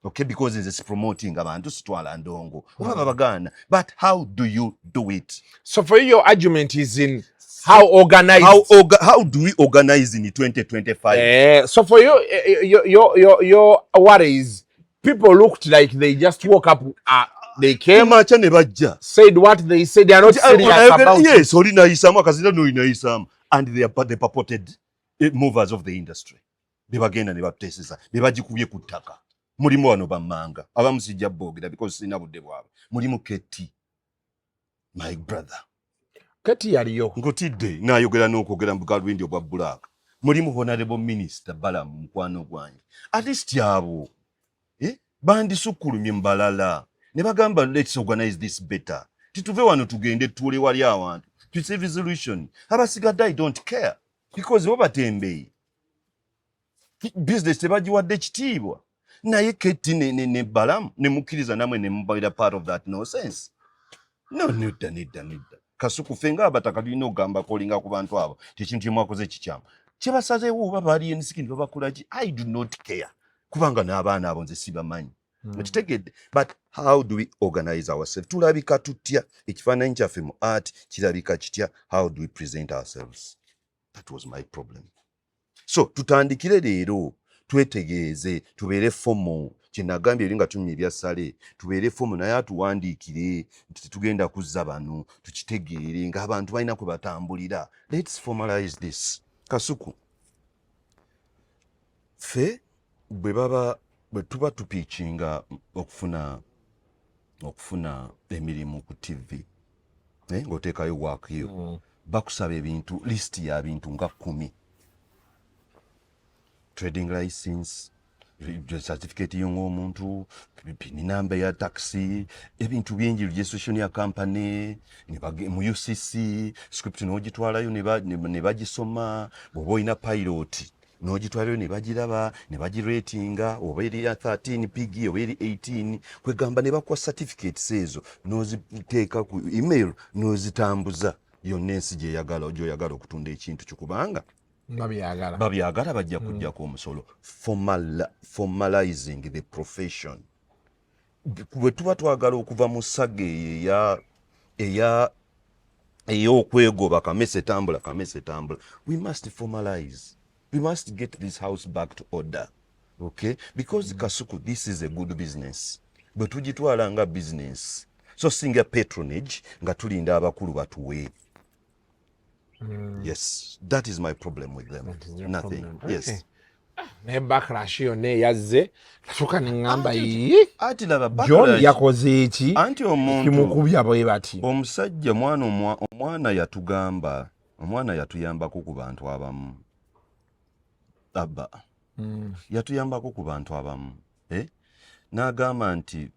Speaker 2: okay? Because nze sipromoting abantu, sitwala ndongo oba babagaana, but how do you do it?
Speaker 4: So for you, your argument is in how organized.
Speaker 2: How do we organize in 2025?
Speaker 4: So for you, your worry is people looked like they just woke up. They came,
Speaker 2: Kumakya ne bajja,
Speaker 4: said what they said. They are not serious about it.
Speaker 2: Yes, oli nayisaamu akazina n'oli nayisaamu, and they are the purported movers of the industry. Bebagenda ne batuteeseza, be bagikubye ku ttaka. Mulimu wano bammanga abamu sijja boogera because sirina budde bwabwe. Mulimu Keti, my brother.
Speaker 4: Keti yaliyo.
Speaker 2: Nkutidde nayogera n'okwogera mu galwindi obwa black. Mulimu Honorable Minister Balamu, mukwano gwange. At least abo, eh, bandisukkulumye mu balala ne bagamba, "Let's organize this better." Tituve wano tugende tuule wali awantu tuyise resolution. Abasigadde, I don't care, because bo batembeeyi, business tebagiwadde kitiibwa. Naye Keti ne Balamu ne mukkiriza namwe ne mubeera part of that nonsense. No, nedda, nedda, nedda, Kasuku. Ffe ng'abataka tulina okugamba kolinga ku bantu abo ti ekintu kyemwakoze kikyamu. Kyebasazeewo oba baali ensiki babakola ki, I do not care, kubanga n'abaana abo nze sibamanyi, okitegedde? But how do we organize ourselves? Tulabika tutya? Ekifaananyi kyaffe mu art kirabika kitya? How do we present ourselves? That was my problem. So tutandikire leero twetegeeze, tubeere formal. Kyenagambye eri nga tunywa ebyasale, tubeere formal, naye atuwandiikire nti tetugenda kuzza bano, tukitegeere ng'abantu balina kwe batambulira. Let's formalize this. Kasuku, ffe bwe baba bwe tuba tupitchinga okufuna emirimu ku TV, eh, ng'oteekayo work yo, bakusaba ebintu, list ya bintu nga 10: trading license, certificate yo ng'omuntu, pin number ya taxi, ebintu bingi, registration ya company mu UCC, script n'ogitwalayo ne bagisoma. Bw'oba olina pilot n'ogitwalayo ne bagiraba ne bagiratinga oba eri ya 13 PG oba eri 18. Kwegamba ne bakuwa certificates ezo n'oziteeka ku email n'ozitambuza yonna ensi gyeyagala gy'oyagala okutunda ekintu kyo, kubanga
Speaker 4: babyagala.
Speaker 2: Babyagala, bajja kujjako omusolo. Formalizing the profession. Bwe tuba twagala okuva mu saga eyo eya ey'okwegoba kamese tambula, kamese tambula, we must formalize, we must get this house back to order, okay? Because Kasuku, this is a good business bwe tugitwala nga business. So singa patronage nga tulinda abakulu batuwe. Yes, that is my problem with them.
Speaker 4: That is your
Speaker 2: Nothing.
Speaker 4: problem.
Speaker 2: Yes.
Speaker 4: Okay. Naye backlash yonna eyazze natuuka neŋŋamba, "Yii,
Speaker 2: Ati laba
Speaker 4: John
Speaker 2: backlash-
Speaker 4: yakoze eki
Speaker 2: Anti omuntu
Speaker 4: kimukubya bwe bati?"
Speaker 2: Omusajja mwana omwana yatugamba, omwana yatuyambako ku bantu abamu, abba yatuyambako ku bantu abamu, eh? N'agamba nti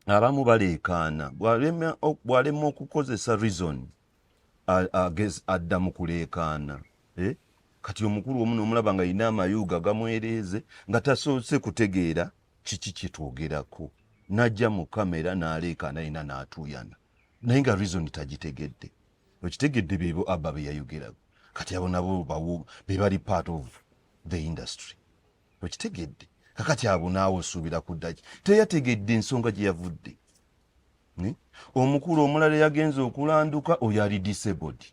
Speaker 2: abamu baleekaana, bw'alema okukozesa reason, adda mu kuleekaana, eh? Kati omukulu omu n'omulaba nga alina amayuuga gamwereeze nga tasoose kutegeera kiki kyetwogerako, n'ajja mu kamera n'aleekaana yina n'atuuyana, naye nga reason tagitegedde. Okitegedde? Bebo abba be yayogerako. Kati abo nabo be bali part of the industry, okitegedde? Kakati abo naawe osuubira kuddaki? Teyategedde ensonga gye yavudde. Omukulu omulala yagenze okulanduka, oyo ali disabled.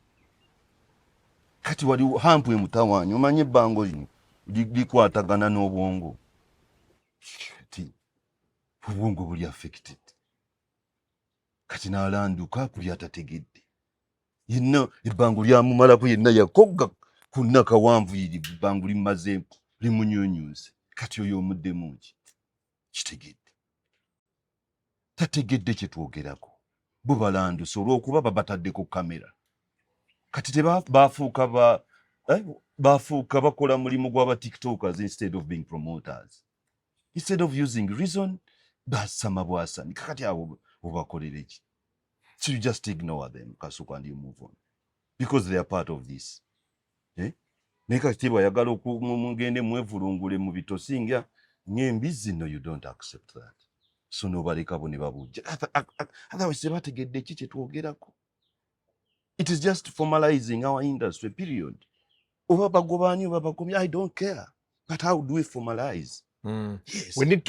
Speaker 2: Kati wali hump emutawaanya, omanye ebbango lino likwatagana n'obwongo. Kati obwongo buli affected, kati n'alanduka ku byatategedde. Yenna ebbango lyamumalako, yenna yakogga ku nnakawanvu yiri, ebbango limumazeeko, limunyunyunze. Kati oyo omuddemu ki? Kitegedde, tategedde kyetwogerako. Bo balanduse olw'okuba babataddeko kamera. Kati teba bafuuka ba bafuuka bakola mulimu gw'aba TikTokers instead of being promoters, instead of using reason, basama bwasami. Kakati awo obakolera ki? So you just ignore them, Kasuku, and you move on because they are part of this, eh? Naye kati bwayagala mugende mwevulungule mu bitosi nga ng'embizzi, no, you don't accept that. So nobaleka bo ne babujja. Otherwise tebategedde ki kyetwogerako. It is just formalizing our industry, period. Oba bagobaani oba bagobye, I don't care, but how do we formalize? Yes.
Speaker 4: We need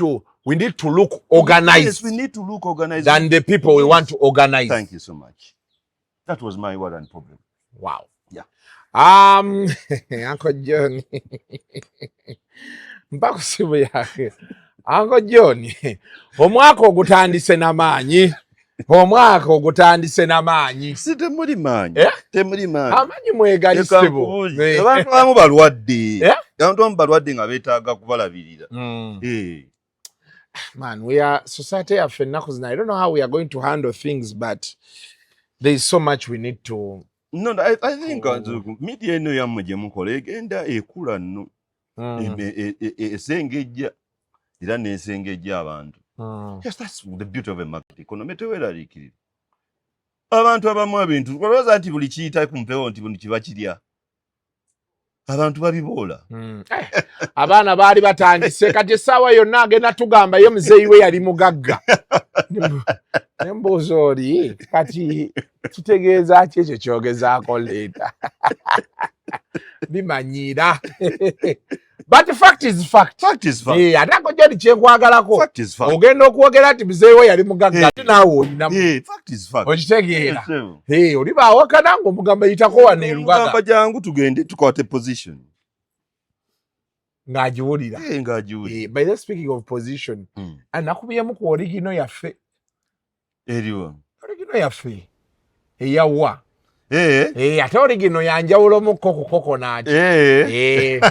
Speaker 4: to look organized
Speaker 2: Yes, we need to look organized
Speaker 4: than the people we want to organize.
Speaker 2: Thank you so much. That was my word and problem.
Speaker 4: Wow.
Speaker 2: Yeah.
Speaker 4: Uncle John, mpa ku simu yange. Uncle John, omwaka ogutandise n'amaanyi, omwaka ogutandise n'amaanyi.
Speaker 2: Si temuli maanyi?
Speaker 4: Eh?
Speaker 2: Temuli maanyi.
Speaker 4: Amaanyi mwegali, ssebo.
Speaker 2: Abantu abamu balwadde.
Speaker 4: Eh?
Speaker 2: Abantu abamu balwadde nga beetaaga kubalabirira. Eh.
Speaker 4: Man, we are society yaffe ennaku zino, I don't know how we are going to handle things, but there is so much we need to
Speaker 2: No, I think
Speaker 4: Oh.
Speaker 2: media eno yammwe gye mukola egenda ekula nno. Esengejja era n'esengejja abantu. Yes, that's the beauty of a market economy. Teweeraliikirira. Abantu abamu ebintu olowooza nti buli kiyita ku mpewo nti buli kiba kirya, abantu babiboola.
Speaker 4: Eh, abaana baali batandise kati essaawa yonna agenda tugamba ye muzeeyi we yali mugagga. Nembuuza oli, kati kitegeeza ki ekyo kyogezaako leeta bimanyiira? But fact is fact.
Speaker 2: Fact is fact.
Speaker 4: Eh, ate ako John kyenkwagalako,
Speaker 2: Fact is fact.
Speaker 4: ogenda okwogera nti muzeeyi we yali mugagga,
Speaker 2: Eh.
Speaker 4: ate naawe olinamu.
Speaker 2: Eh, fact is fact.
Speaker 4: Okitegeera?
Speaker 2: Yes, sir.
Speaker 4: Eh, oliba awakana ng'omugamba yitako wano erubaga.
Speaker 2: Omugamba jangu tugende tukwate position.
Speaker 4: Ng'agiwulira.
Speaker 2: Eh, ng'agiwulira.
Speaker 4: Eh, by the speaking of position, anakubyemu ku original yaffe.
Speaker 2: Eriwa?
Speaker 4: Original yaffe eyawa.
Speaker 2: Eh.
Speaker 4: Eh, ate original yanjawulomukko ku coconut.
Speaker 2: Eh.
Speaker 4: Eh,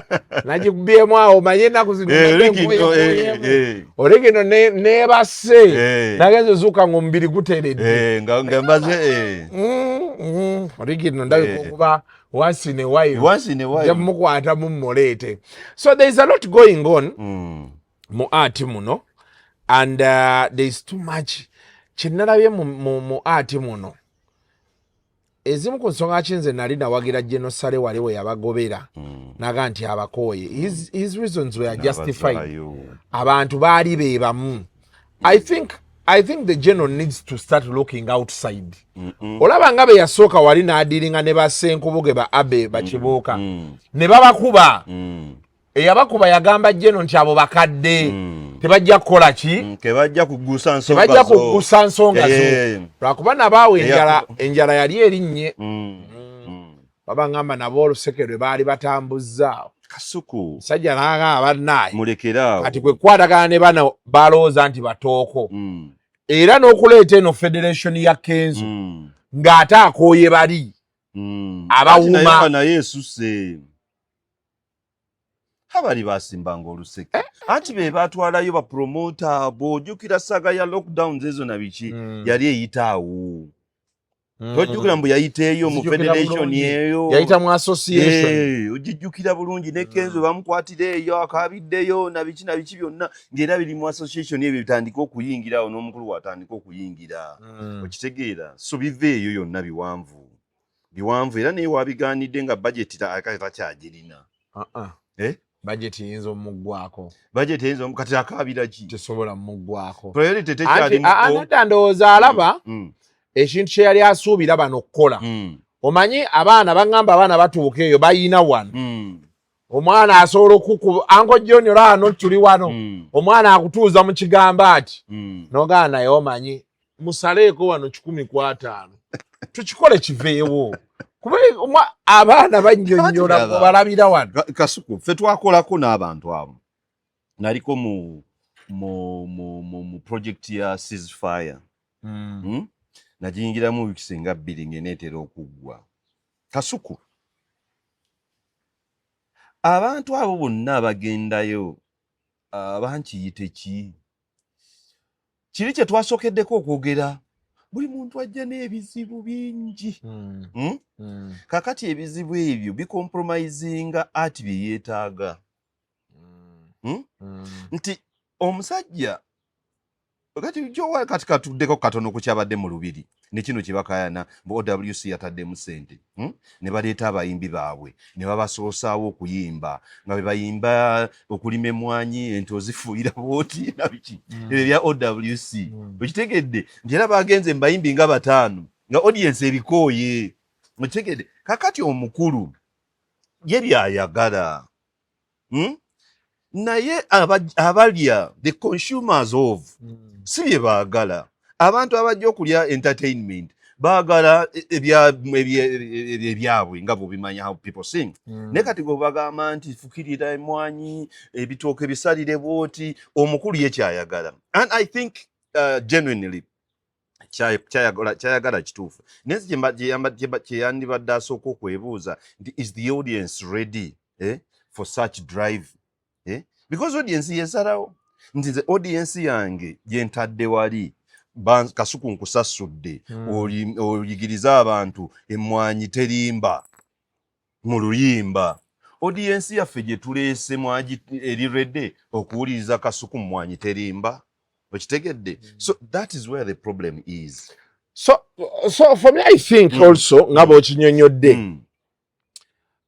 Speaker 4: nagikubyemu awo, manye ennaku zino
Speaker 2: Eh,
Speaker 4: mbadde
Speaker 2: original, eh,
Speaker 4: nkuyeemu.
Speaker 2: eh.
Speaker 4: Original neebase,
Speaker 2: Eh.
Speaker 4: nagenza ozuuka ng'omubiri guteredde.
Speaker 2: Eh, nga mbaze eh.
Speaker 4: Original ndabika
Speaker 2: Eh.
Speaker 4: okuba once in a while.
Speaker 2: Once in a while.
Speaker 4: Nja mukwata mumuleete. So there is a lot going on mu art muno, and there is too much kyenalabye mu art muno. Ezimu ku nsonga ki nze nali nawagira General Saleh wali we yabagobera, naga nti abakooye. His reasons were justified.
Speaker 2: N'abazaayo.
Speaker 4: Abantu baali be bamu. I think the general needs to start looking outside. Olaba nga be yasooka wali n'adiringa ne basenkubuge ba abe bakibuuka ne babakuba. Eyabakuba yagamba General nti abo bakadde, tebajja kukola ki?
Speaker 2: Tebajja kugusa nsonga
Speaker 4: Tebajja
Speaker 2: zo.
Speaker 4: kugusa nsonga zo. Lwakuba nabaawo enjala, enjala yali erinnye. Babangamba nabo oluseke lwe baali batambuzzaawo.
Speaker 2: Kasuku.
Speaker 4: Musajja n'agamba bannaaye
Speaker 2: Mulekeraawo.
Speaker 4: kati kwe kukwatagana ne bano balowooza nti batooko. Era n'okuleeta eno federation ya Kenzo ng'ate akooye bali abawuma.
Speaker 2: Ati naye nga naye esuse abali basimbanga oluseke, anti be batwalayo bapromota. Bw'ojjukira saga ya lockdowns ezo na biki, yali eyita awo. Tojjukira mbu yayita eyo mu
Speaker 4: Nzijukira
Speaker 2: federation
Speaker 4: bulungi.
Speaker 2: eyo?
Speaker 4: Yayita mu association.
Speaker 2: Eh, ogijjukira bulungi ne Kenzo bamukwatira eyo, akabiddeyo na biki na biki byonna, ng'era biri mu association ebyo bitandika okuyingira awo, n'omukulu watandika okuyingira. Okitegeera? So biva eyo yonna, biwanvu biwanvu, era naye wabigaanidde nga budget takyagirina.
Speaker 4: Uh-uh.
Speaker 2: Eh?
Speaker 4: Budget eyinza omuggwako.
Speaker 2: Budget eyinza kati akaabira ki?
Speaker 4: Tesobola muggwako.
Speaker 2: Priority tekyali
Speaker 4: Anti
Speaker 2: mu
Speaker 4: nedda, ndowooza alaba ekintu kye yali asuubira bano okukola. Omanyi abaana baŋŋamba, abaana batuuka eyo bayina wano, omwana asobola okukuba, "Uncle John, olaba tuli wano." Omwana akutuuza mu kigambo ati nogaa, "Naye omanyi musaleeko wano 150, tukikole kiveewo," kuba abaana bannyonnyola.
Speaker 2: Anti laba.
Speaker 4: Balabira wano.
Speaker 2: Kasuku, ffe twakolako n'abantu abo. Naliko mu project ya ceasefire. Nagiyingiramu wiikisi nga 2 ng'eneetera okuggwa. Kasuku, abantu abo bonna abagendayo, bankiyite ki kiri kye twasookeddeko okwogera, buli muntu ajja n'ebizibu bingi. Kakati ebizibu ebyo bicompromisinga ati bye yeetaaga. Nti omusajja kati jowa kati katuddeko katono ku kyabadde mu lubiri ne kino kye bakayana mbu OWC yataddemu ssente, Ne baleeta abayimbi baabwe ne babasoosaawo okuyimba nga bwe bayimba okulima emwanyi, ente ozifuuyira bwoti na biki, ebyo ebya OWC. Okitegedde nti era bagenze mu bayimbi nga bataano nga audience ebikooye? Okitegedde? Kakati omukulu ye byayagala, Naye abalya, the consumers of, si bye baagala. Abantu abajja okulya entertainment baagala ebyabwe nga bwobimanya, how people sing. Naye kati gwe bagamba nti fukirira emwanyi, ebitooke bisalire bwoti, omukulu ye kyayagala, and I think genuinely kyayagala kituufu. Naye nze kyeyandibadde asooka okwebuuza nti, is the audience ready, for such drive, eh? Because audience yesalawo nti nze audience yange gyentadde wali. Kasuku, nkusasudde oyigirize abantu emwanyi terimba mu luyimba. Audience yaffe gye tuleese eri ready okuwuliriza Kasuku mu mwanyi terimba? Okitegedde? So that is where the problem is.
Speaker 4: So for me, I think also nga bw'okinyonnyodde,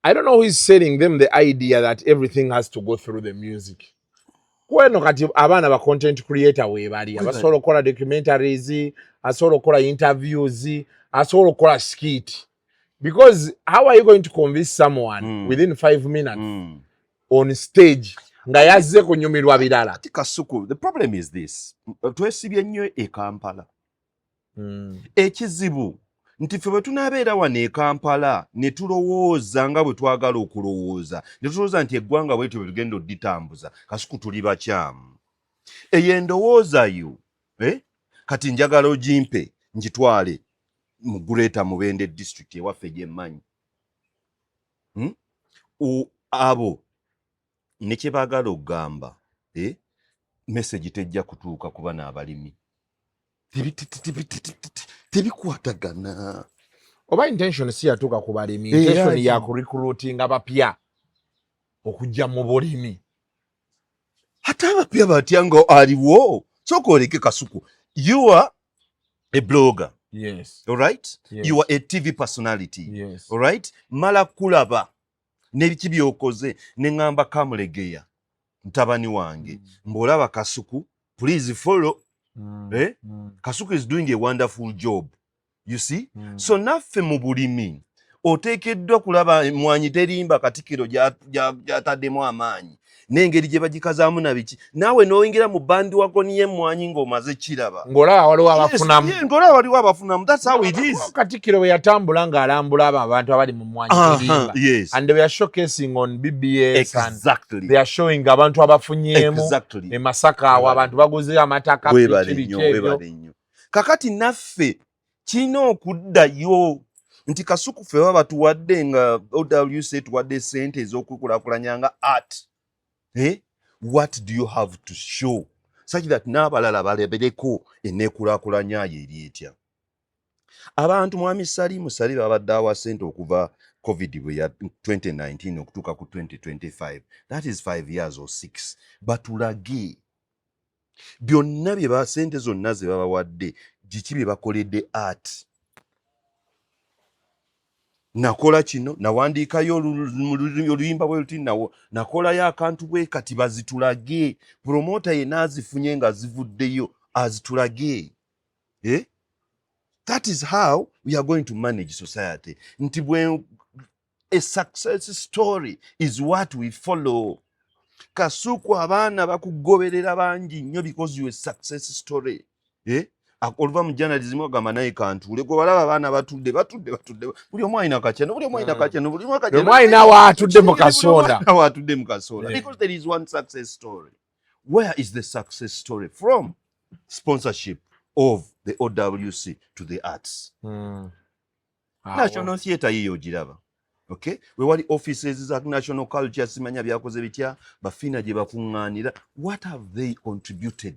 Speaker 4: I don't know who is selling them the idea that everything has to go through the music. Kweno kati abaana ba content creator weebali, abasobola okukola documentaries, asobola okukola interviews, asobola okukola skit, because how are you going to convince someone within 5 minutes on stage nga yazze kunyumirwa birala?
Speaker 2: Ati Kasuku, the problem is this: twesibye nnyo e Kampala. Ekizibu nti ffe bwe tunaabeera wano e Kampala ne tulowooza nga bwe twagala okulowooza, ne tulowooza nti eggwanga bwetyo bwe tugenda odditambuza, Kasuku, tuli bakyamu. Eyo endowooza yo, eh? Kati njagala ogimpe ngitwale mu Greater Mubende District ewaffe gyemmanyi, Abo ne kye baagala okugamba, eh? Message tejja kutuuka ku bano abalimi. Tebikwatagana.
Speaker 4: Oba intention si yatuuka ku balimi,
Speaker 2: Eh,
Speaker 4: intention
Speaker 2: yeah,
Speaker 4: ya kurecruitinga bapya okujja mu bulimi.
Speaker 2: Ate abapya batya nga aliwo? Sooka oleke, Kasuku, you are a blogger.
Speaker 4: Yes.
Speaker 2: Alright?
Speaker 4: Yes.
Speaker 2: You are a TV personality.
Speaker 4: Yes.
Speaker 2: Alright, mala kulaba nebiki byokoze ne ŋŋamba Kamulegeya mutabani wange, mbw'olaba Kasuku, please follow. Eh? Kasuku is doing a wonderful job, you see? So naffe mu bulimi oteekeddwa kulaba emwanyi terimba Katikiro gy'ataddemu amaanyi n'engeri gye bagikazaamu na biki, naawe n'oyingira mu bandwagon y'emmwanyi ng'omaze kiraba.
Speaker 4: Ng'olaba waliwo abafunamu.
Speaker 2: Yes, ng'olaba waliwo abafunamu. That's how it is.
Speaker 4: Katikiro bwe yatambula ng'alambula abo abantu abali mu mmwanyi terimba, and they were showcasing on BBS and they are showing abantu abafunyeemu e Masaka awo abantu baguze amataka,
Speaker 2: Webale
Speaker 4: biki
Speaker 2: nnyo.
Speaker 4: biki ebyo.
Speaker 2: Webale nnyo. Kakati naffe kirina okuddayo nti Kasuku ffe baba batuwadde nga OWC tuwadde sente ez'okwekulaakulanya nga art, eh? What do you have to show such that n'abalala balabereko eneekulaakulanya yo eri etya? Abantu, mwami Salimu Sali, babadde awa sente okuva COVID bwe ya 2019 okutuuka ku 2025, that is 5 years or 6. Batulage byonna bye ba sente zonna ze babawadde, giki bye bakoledde art. Nakola kino, nawandiikayo oluyimba bwe luti, nawo nakolayo akantu bwe kati. Bazitulage. Promoter yenna azifunye nga zivuddeyo azitulage, eh? That is how we are going to manage society, nti bwe a success story is what we follow. Kasuku, abaana bakugoberera bangi nnyo because you a success story, eh? Oluva mu journalism ogamba naye kantuule gwe balaba abaana batudde batudde batudde, buli omu alina kakyano, buli omu alina kakyano, buli omu
Speaker 4: Buli omu alina waatudde mu kasonda.
Speaker 2: Waatudde mu kasonda because there is one success story. Where is the success story from sponsorship of the OWC to the arts? National Theatre yiyo ogiraba, okay? Wewali offices za national culture, simanya byakoze bitya, bafiina gye bakuŋŋaanira. What have they contributed?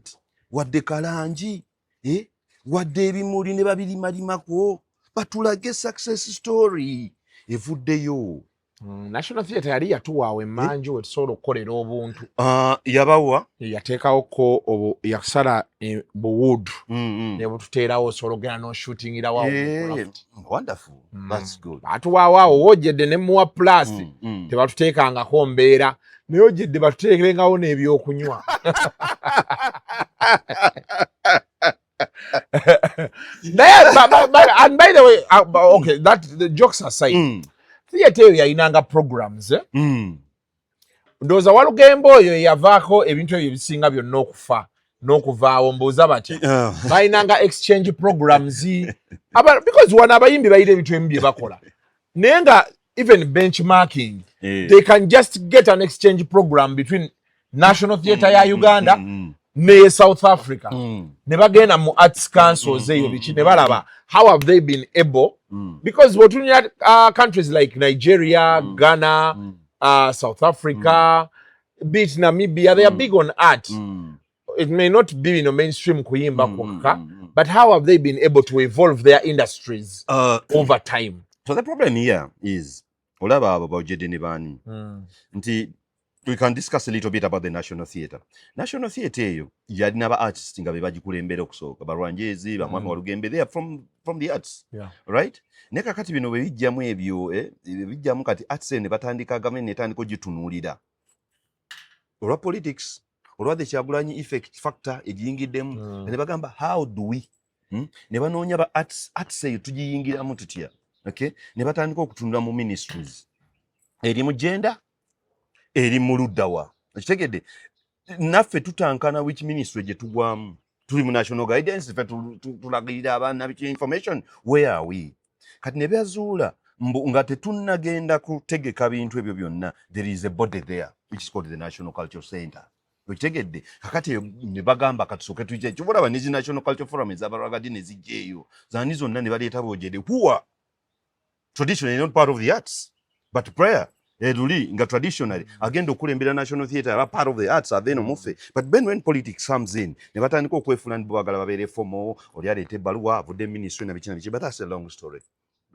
Speaker 2: Wadde kalangi, eh? Wadde ebimuli ne babirimalimako. Batulage success story evuddeyo.
Speaker 4: National Theatre yali yatuwaawo emmanju we tusobola okukolera obuntu.
Speaker 2: Yabawa.
Speaker 4: Yateekawoko obu yasala buwood ne bututeerawo, osobola okugenda n'oshootingirawo.
Speaker 2: Wonderful. That's good.
Speaker 4: Atuwaawo awo woojedde ne muwa plus. Tebatuteekangako mbeera, naye ojedde batuteekerengawo n'ebyokunywa. Naye and by the way, okay, that the jokes aside, theatre eyo yalinanga programs, eh? Ndowooza Walugembe oyo yavaako ebintu ebyo ebisinga byonna okufa n'okuvaawo. Mbuuza batya? Balinanga exchange programs. Because wano abayimbi balina ebintu ebimu bye bakola, naye nga even benchmarking, they can just get an exchange program between National Theatre ya Uganda ne South Africa, ne bagenda mu arts councils eyo, biki, ne balaba how have they been able, because bw'otunulira countries like Nigeria, Ghana, South Africa, be it Namibia, they are big on art. It may not be mainstream kuyimba kwokka, but how have they been able to evolve their industries over time?
Speaker 2: So the problem here is, olaba abo bawjedde ne baani, nti we can discuss a little bit about the National Theatre. National Theatre eyo yalina ba artist nga be bagikulembera okusooka, balwanjezi bamwami Walugembe, they are from the arts, right? Naye kakati bino bwe bijjamu ebyo, bijjamu kati arts eyo ne batandika, gavumenti netandika ogitunuulira olwa politics, olwa the Kyagulanyi effect factor egiyingiddemu, ne bagamba, "How do we?" Ne banoonya ba arts, arts eyo tugiyingiramu tutya? Okay, ne batandika okutunula mu ministries, eri mu gender, eri mu luddawa. Okitegedde? Naffe tutankana which ministry gye tugwamu. Tuli mu national guidance, ffe tulagirira abaana biki, information, where are we? Kati ne bazuula mbu nga tetunnagenda kutegeka bintu ebyo byonna, there is a body there which is called the National Cultural Center. Okitegedde? Kakati eyo ne bagamba katusooke tujje. Kyova olaba ne zi National Cultural Forum ez'abalagadi ne zijja eyo zaani zonna, ne baleeta boogere who are traditionally not part of the arts, but prayer eruli nga traditionally agenda okulembera National Theatre aba part of the arts, ave eno muffe. But then when politics comes in, ne batandika okwefuula nti bo baagala babeere formal, oli aleeta ebbaluwa avudde ministry na biki na biki. But that's a long story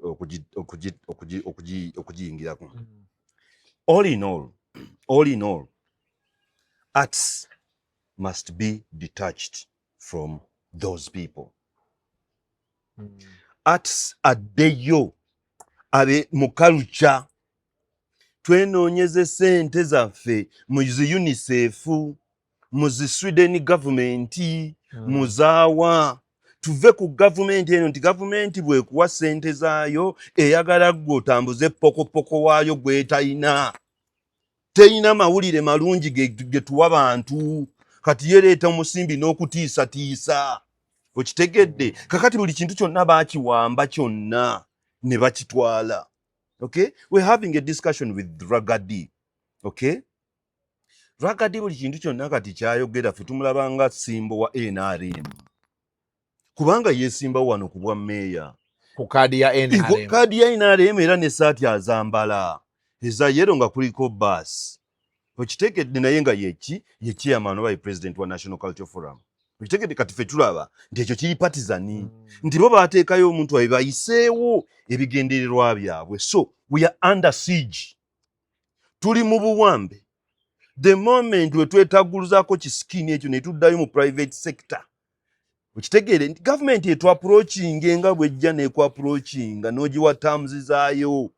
Speaker 2: okugiyingirako. All in all, arts must be detached from those people. Arts addeyo abe mu culture, twenoonyeze sente zaffe mu zi UNICEF, mu zi Sweden government, muzaawa, tuve ku gavumenti eno, nti gavumenti bwekuwa sente zaayo eyagala ggwe otambuze pokopoko waayo gwetayina, teyina mawulire malungi ge tuwa bantu. Kati yereeta omusimbi n'okutiisatiisa. Okitegedde? Kakati buli kintu kyonna baakiwamba kyonna ne bakitwala. Okay, we're having a discussion with Ragadi. Okay, Ragadi buli kintu kyonna kati kyayogera ffe tumulaba nga simbo wa NRM. Kubanga yesimba wano ku bwa meeya
Speaker 4: ku kaadi ya NRM.
Speaker 2: Kaadi ya NRM, era n'essaati azambala eza yellow nga kuliko baasi, okitegedde? Naye nga yeki ye chairman oba ye president wa National Culture Forum, okitegedde? Kati ffe tulaba nti ekyo kiri partisan, nti bo bateekayo omuntu wabe bayiseewo ebigendererwa byabwe. So we are under siege, tuli mu buwambe. The moment we twetagguluzaako kisikini ekyo ne tuddayo mu private sector, okitegeere nti gavumenti etwapproachinga nga bwejja n'ekwapproachinga n'ogiwa terms zaayo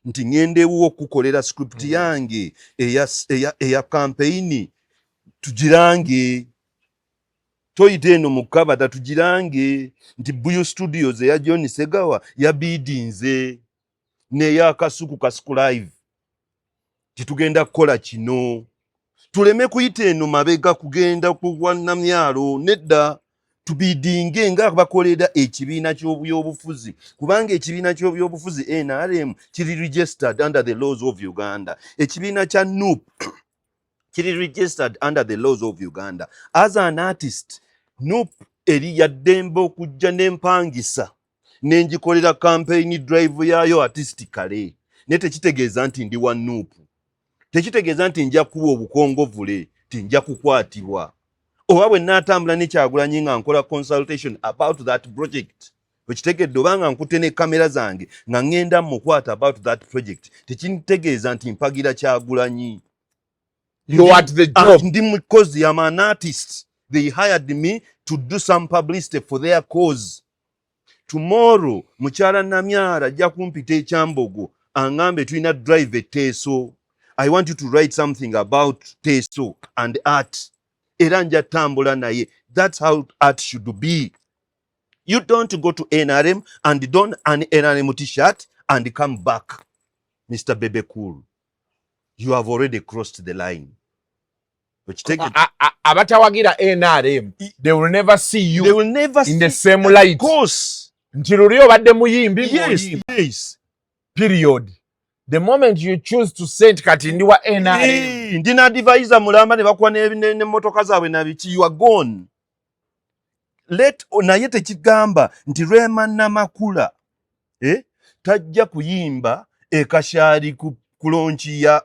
Speaker 2: nti ŋŋenda ewuwo okukukolera script yange eya campaign, tugirange, toyita eno mu kabata, tugirange nti Buyu Studios eya John Segawa yabiidinze n'eya Kasuku, Kasuku Live, titugenda kukola kino, tuleme kuyita eno mabega kugenda ku Namyalo. Nedda, tubidinge nga bakolera ekibiina ky'obyobufuzi, kubanga ekibiina ky'obyobufuzi NRM kiri registered under the laws of Uganda. Ekibiina kya NUP kiri registered under the laws of Uganda. As an artist, NUP eri yaddembe okujja n'empangisa nengikolera campaign drive yaayo artistically, naye tekitegeeza nti ndi wa NUP, tekitegeeza nti nja kuwa obukongovule, ti nja kukwatibwa oba bwe naatambula ne Kyagulanyi nga nkola consultation about that project, okitegedde, oba nga nkutte ne kamera zange nga ŋŋenda mukwata about that project, tekintegeeza nti mpagira Kyagulanyi.
Speaker 4: You are at the job.
Speaker 2: Ndi mukozi, am an artist. They hired me to do some publicity for their cause. Tomorrow mukyala Namyala ajja kumpita ekyambogo aŋŋambe, "Tulina drive eteeso, I want you to write something about Teeso and art," era nja tambula naye. That's how art should be. You don't go to NRM and don an NRM T-shirt and come back. Mr Bebe Cool, you have already crossed the line.
Speaker 4: Abatawagira NRM, they will never see you
Speaker 2: they will never
Speaker 4: in
Speaker 2: see
Speaker 4: the same light.
Speaker 2: Course.
Speaker 4: Nti luli obadde muyimbi,
Speaker 2: Yes.
Speaker 4: Period. The moment you choose to say nti kati ndi wa NRM,
Speaker 2: ndi na advisor mulamba ne bakuwa n'emmotoka zaabwe nabiki, you are gone. Let naye tekigamba nti Rema Namakula, eh, tajja kuyimba ekashaali ku launch ya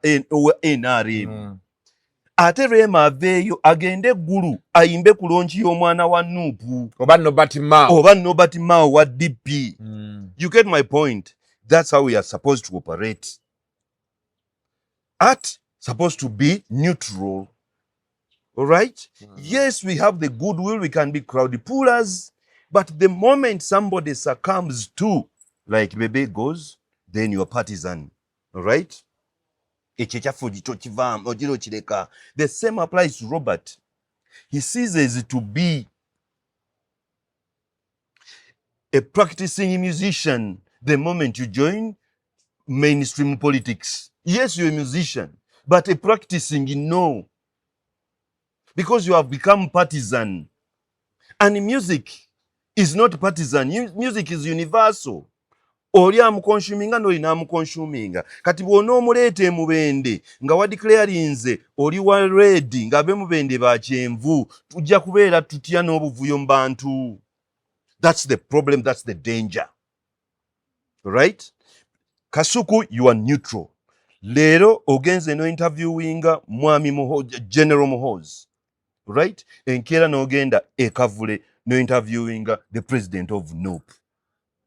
Speaker 2: NRM. Ate Rema aveeyo agende eggulu ayimbe ku launch y'omwana wa NUP
Speaker 4: oba Nobert Mao,
Speaker 2: oba Nobert Mao wa DP. You get my point? That's how we are supposed to operate. Art supposed to be neutral, all right? Yes, we have the goodwill, we can be crowd pullers, but the moment somebody succumbs to, like Bebe goes, then you are partisan, all right? Ekyo ekyaffe tokivaamu, ogira okireka. The same applies to Robert. He ceases to be a practicing musician the moment you join mainstream politics. Yes, you're a musician, but a practicing, no, because you have become partisan, and music is not partisan. Music is universal. Oli amuconsuminga n'oli n'amuconsuminga. Kati bw'onoomuleeta emubende nga wadeclarinze oli wa red, nga ab'emubende ba kyenvu, tujja kubeera tutya n'obuvuyo mu bantu? That's the problem, that's the danger, right? Kasuku, you are neutral. Leero ogenze no interviewinga mwami General Muhoozi, right? Enkeera n'ogenda ekavule no interviewinga the president of NUP.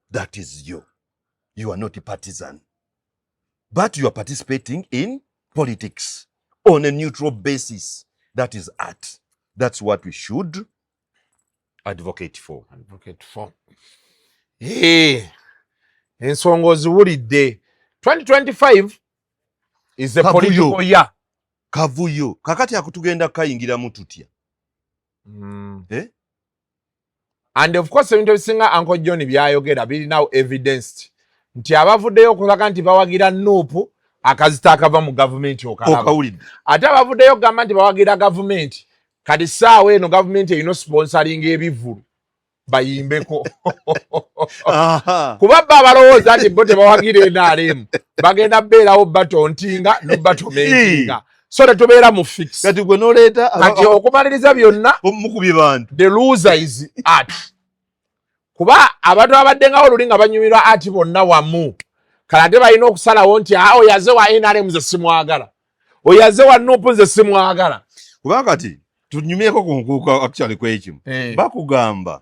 Speaker 2: That is you. You are not a partisan, but you are participating in politics on a neutral basis. That is art. That's what we should advocate for.
Speaker 4: Advocate for. Ensonga oziwulidde. 2025 is a
Speaker 2: Kavuyo.
Speaker 4: political year.
Speaker 2: Kavuyo. Kakati akutugenda kayingiramu tutya? Eh?
Speaker 4: And of course ebintu ebisinga Uncle John byayogera birinawo evidence nti abavuddeyo okulaga nti bawagira NUP, akazito akava mu gavumenti okalaba.
Speaker 2: Okawulidde.
Speaker 4: Ate abavuddeyo okugamba nti bawagira gavumenti, kati saawa eno gavumenti erina sponsoringa ebivvulu bayimbeko, kuba bo abalowooza nti bo tebawagira NRM bagenda beerawo batontinga nobatomentinga, so tetubeera mu fix.
Speaker 2: Kati gwe noleeta
Speaker 4: Kati okumaliriza byonna,
Speaker 2: mukubye bantu.
Speaker 4: the loser is art. Kuba abantu abaddengawo luli nga banyumirwa ati bonna wamu, kale ate balina okusalawo nti a oyo aze wa NRM nze simwagala, oyo aze wa NUP nze simwagala.
Speaker 2: Kubanga kati tunyumyeko ku nkuuka actually kwekimu bakugamba,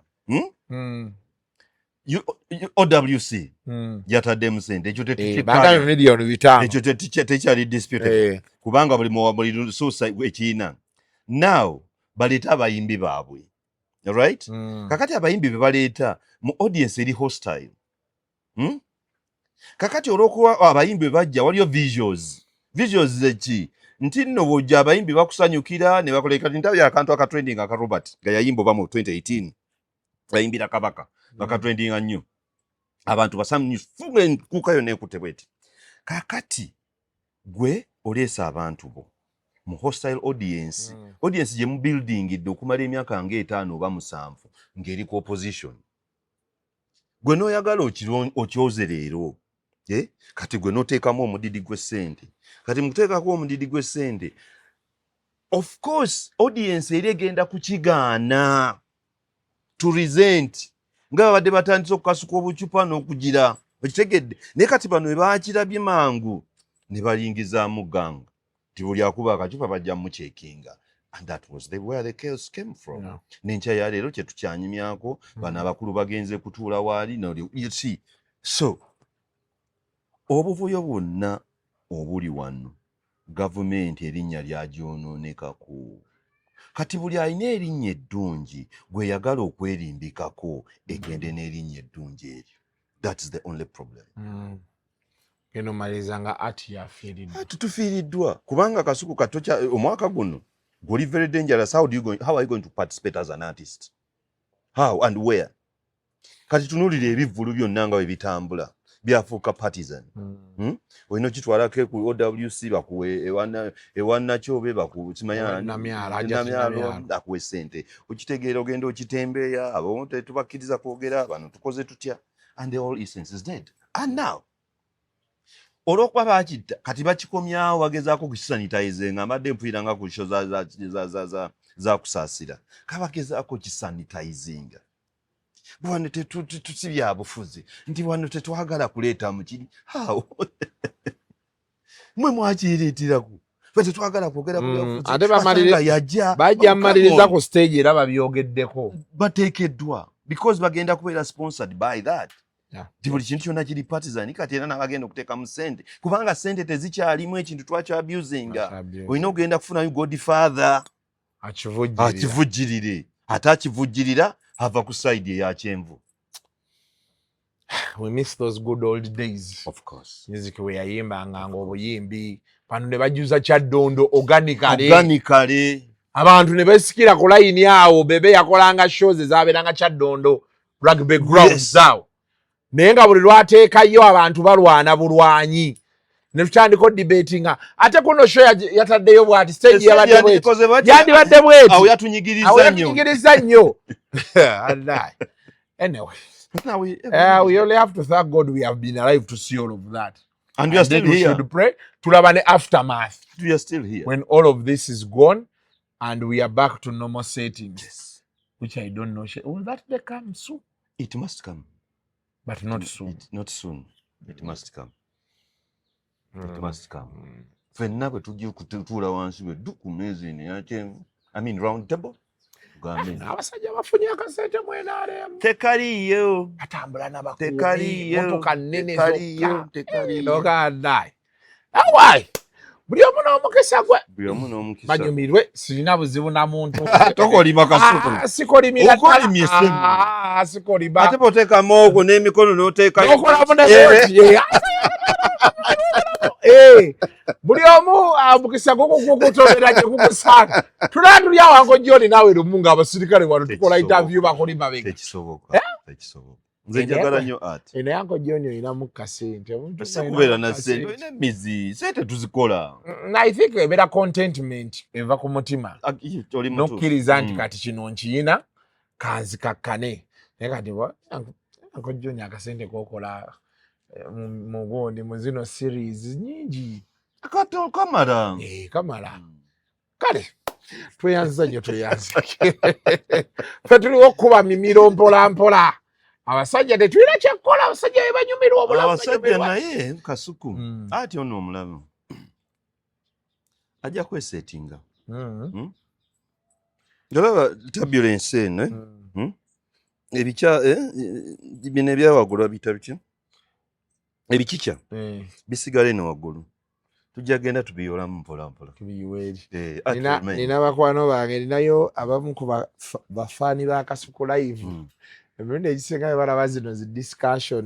Speaker 2: OWC yataddemu sente, ekyo
Speaker 4: Bagambye 5 miliyoni.
Speaker 2: Ekyo tekyali disputed kubanga buli lusuusa ekiina. Now baleeta abayimbi baabwe, right? Kakati abayimbi be baleeta mu audience eri hostile, Kakati olw'okuba abayimbi bwe bajja waliyo visuals. Visuals zeki nti nno bw'ojja abayimbi bakusanyukira ne bakola. Kati ntabye akantu akatrending aka Robert nga yayimba oba mu 2018 yayimbira Kabaka, bakatrendinga nnyo, abantu basanyufu nga enkuuka yonna ekutte bweti. Kakati gwe oleesa abantu bo mu hostile audience, audience gye mubuildingidde okumala emyaka nga 5 oba 7 ng'eri ku opposition, gwe n'oyagala okyoze leero, eh? Kati gwe n'oteekamu omudidi gw'essente. Kati mukuteekako omudidi gw'essente, of course audience eri egenda kukigaana to resent, nga babadde batandise okukasuka obucupa n'okugira okitegedde. Naye kati bano bwe bakirabye mangu ne bayingizaamu gang nti buli akuba akacupa bajja mucheckinga, and that was where the chaos came from. N'enkya ya leero kyetukyanyumyako, bano abakulu bagenze kutuula waali you see. So obuvuyo bwonna obuli wano, gavumenti erinnya lyagyonoonekako. Kati buli alina erinnya eddungi gweyagala okwerimbikako egende n'erinnya eddungi eryo. That's the only problem.
Speaker 4: Eno maliriza nga ati yafiiriddwa.
Speaker 2: Ati tufiiriddwa kubanga Kasuku katokya omwaka guno guli very dangerous. How are you going to participate as an artist? How and where? Kati tunuulira ebivvulu byonna nga bwe bitambula, byafuuka partisan. Olina okitwalako ku OWC bakuwe, ewannakyobe bakusimanya.
Speaker 4: Namyalo, Hajati.
Speaker 2: Namyalo.
Speaker 4: Namyalo.
Speaker 2: Akuwe sente, okitegeera, ogenda okitembeeya, abo tetubakkiriza kwogera, bano tukoze tutya? And the whole essence is dead. And now olw'okuba bakitta, kati bakikomyawo, bagezaako kukisanitize nga mbadde mpulira nga ku show za Kusaasira kabagezaako kisanitizinga. Wano si byabufuzi nti wano tetwagala kuleeta mukiri how mwe mwakireeteraku, fe tetwagala kwogera ku byabufuzi.
Speaker 4: Ate
Speaker 2: Basanga yajja.
Speaker 4: Bajja
Speaker 2: Oh, come
Speaker 4: maliriza
Speaker 2: on.
Speaker 4: ku stage era babyogeddeko.
Speaker 2: Bateekeddwa because bagenda kubeera sponsored by that. Nti buli kintu kyonna kiri partisan kati, era n'abagenda okuteekamu sente, kubanga sente tezikyalimu, ekintu twakyabusinga. Olina okugenda kufunayo godfather
Speaker 4: akivujjirira.
Speaker 2: Akivujjirire, ate akivujjirira ava ku side eyakyenvu.
Speaker 4: We miss those good old days.
Speaker 2: Of course.
Speaker 4: Music we yayimbanga nga obuyimbi bano ne bajuza Kyaddondo organically.
Speaker 2: Organically.
Speaker 4: Abantu ne besikira ku layini awo. Bebe yakolanga shows ezabeeranga Kyaddondo rugby grounds awo, naye nga buli lwateekayo abantu balwana bulwanyi, ne tutandika odebatinga ate kuno show yataddeyo bwati, stage yabadde bweti,
Speaker 2: Yandikoze batya?
Speaker 4: yandibadde bweti.
Speaker 2: Awo yatunyigiriza
Speaker 4: Awo
Speaker 2: nnyo.
Speaker 4: Yatunyigiriza nnyo. Wallahi. Anyway,
Speaker 2: Now
Speaker 4: we only have to thank God we have been alive to see all of that.
Speaker 2: And we are
Speaker 4: And
Speaker 2: still
Speaker 4: then we
Speaker 2: here.
Speaker 4: should pray tulaba ne aftermath
Speaker 2: We are still here.
Speaker 4: When all of this is gone and we are back to normal settings, which I don't know. Will that day come soon?
Speaker 2: It must come.
Speaker 4: But not soon.
Speaker 2: Not soon. It must come. It must come. Ffenna bwe tujja okutuula wansi bwe ddu ku mmeeza eno eyakyenvu, I mean round table, tugambe nti,
Speaker 4: Abasajja bafunye akasente mu NRM.
Speaker 2: Tekaliiyo.
Speaker 4: Batambula n'abakuumi,
Speaker 2: Tekaliiyo.
Speaker 4: motoka nnene
Speaker 2: Tekaliiyo.
Speaker 4: zokka.
Speaker 2: Tekaliiyo.
Speaker 4: Ogandaye awayi, buli omu n'omukisa gwe.
Speaker 2: Buli omu n'omukisa.
Speaker 4: Banyumirwe, sirina buzibu na muntu.
Speaker 2: Tokolima, Kasuku.
Speaker 4: Ah, sikolimira ddala.
Speaker 2: Okolimye ssebo.
Speaker 4: Ah, sikolima.
Speaker 2: Ate bw'oteekamu ogwo n'emikono n'oteekayo
Speaker 4: N'okolamu ne bwoti, eh. Eh, buli omu ah, omukisa gukugukutomera gye gugusanga. Tulaba tuli awo Uncle John naawe lumu ng'abasirikale wano tukola
Speaker 2: Tekisoboka.
Speaker 4: interview bakolima bega.
Speaker 2: Tekisoboka, tekisoboka. Nze njagala nnyo art.
Speaker 4: Eno Uncle John olinamu kasente. Omuntu
Speaker 2: Si
Speaker 4: alinamu
Speaker 2: kubeera na
Speaker 4: kasente.
Speaker 2: sente, olina emizi, sente tuzikola.
Speaker 4: I think ebeera contentment eva ku mutima.
Speaker 2: Ah, oli mutuufu.
Speaker 4: Nokkiriza nti kati kino nkiyina kanzikakkane, naye kati Uncle John akasente kokola eh, mu gundi mu zino series nyingi.
Speaker 2: Kato kamala.
Speaker 4: Eh, kamala. Kale tweyanziza nnyo, tweyanzike. Ffe tuliwo okukuba mimiro mpola mpola. Abasajja tetulina kyakkola, abasajja be banyumirwa obulamu.
Speaker 2: Abasajja
Speaker 4: Banyumirwa.
Speaker 2: Naye Kasuku, ati ono omulamu ajja kwesetinga. Olaba turbulence eno, eh? Ebikya, eh, bino ebyawaggulu babiyita bitya, ebikikya bisigala eno waggulu, tujja genda tubiyolamu mpola mpola.
Speaker 4: Tubiyiwa eri.
Speaker 2: Eh, ati remain.
Speaker 4: Nina bakwano bange, ninayo abamu ku bafaani ba Kasuku Live. Emirundi egisinga bwe balaba zino zi discussion,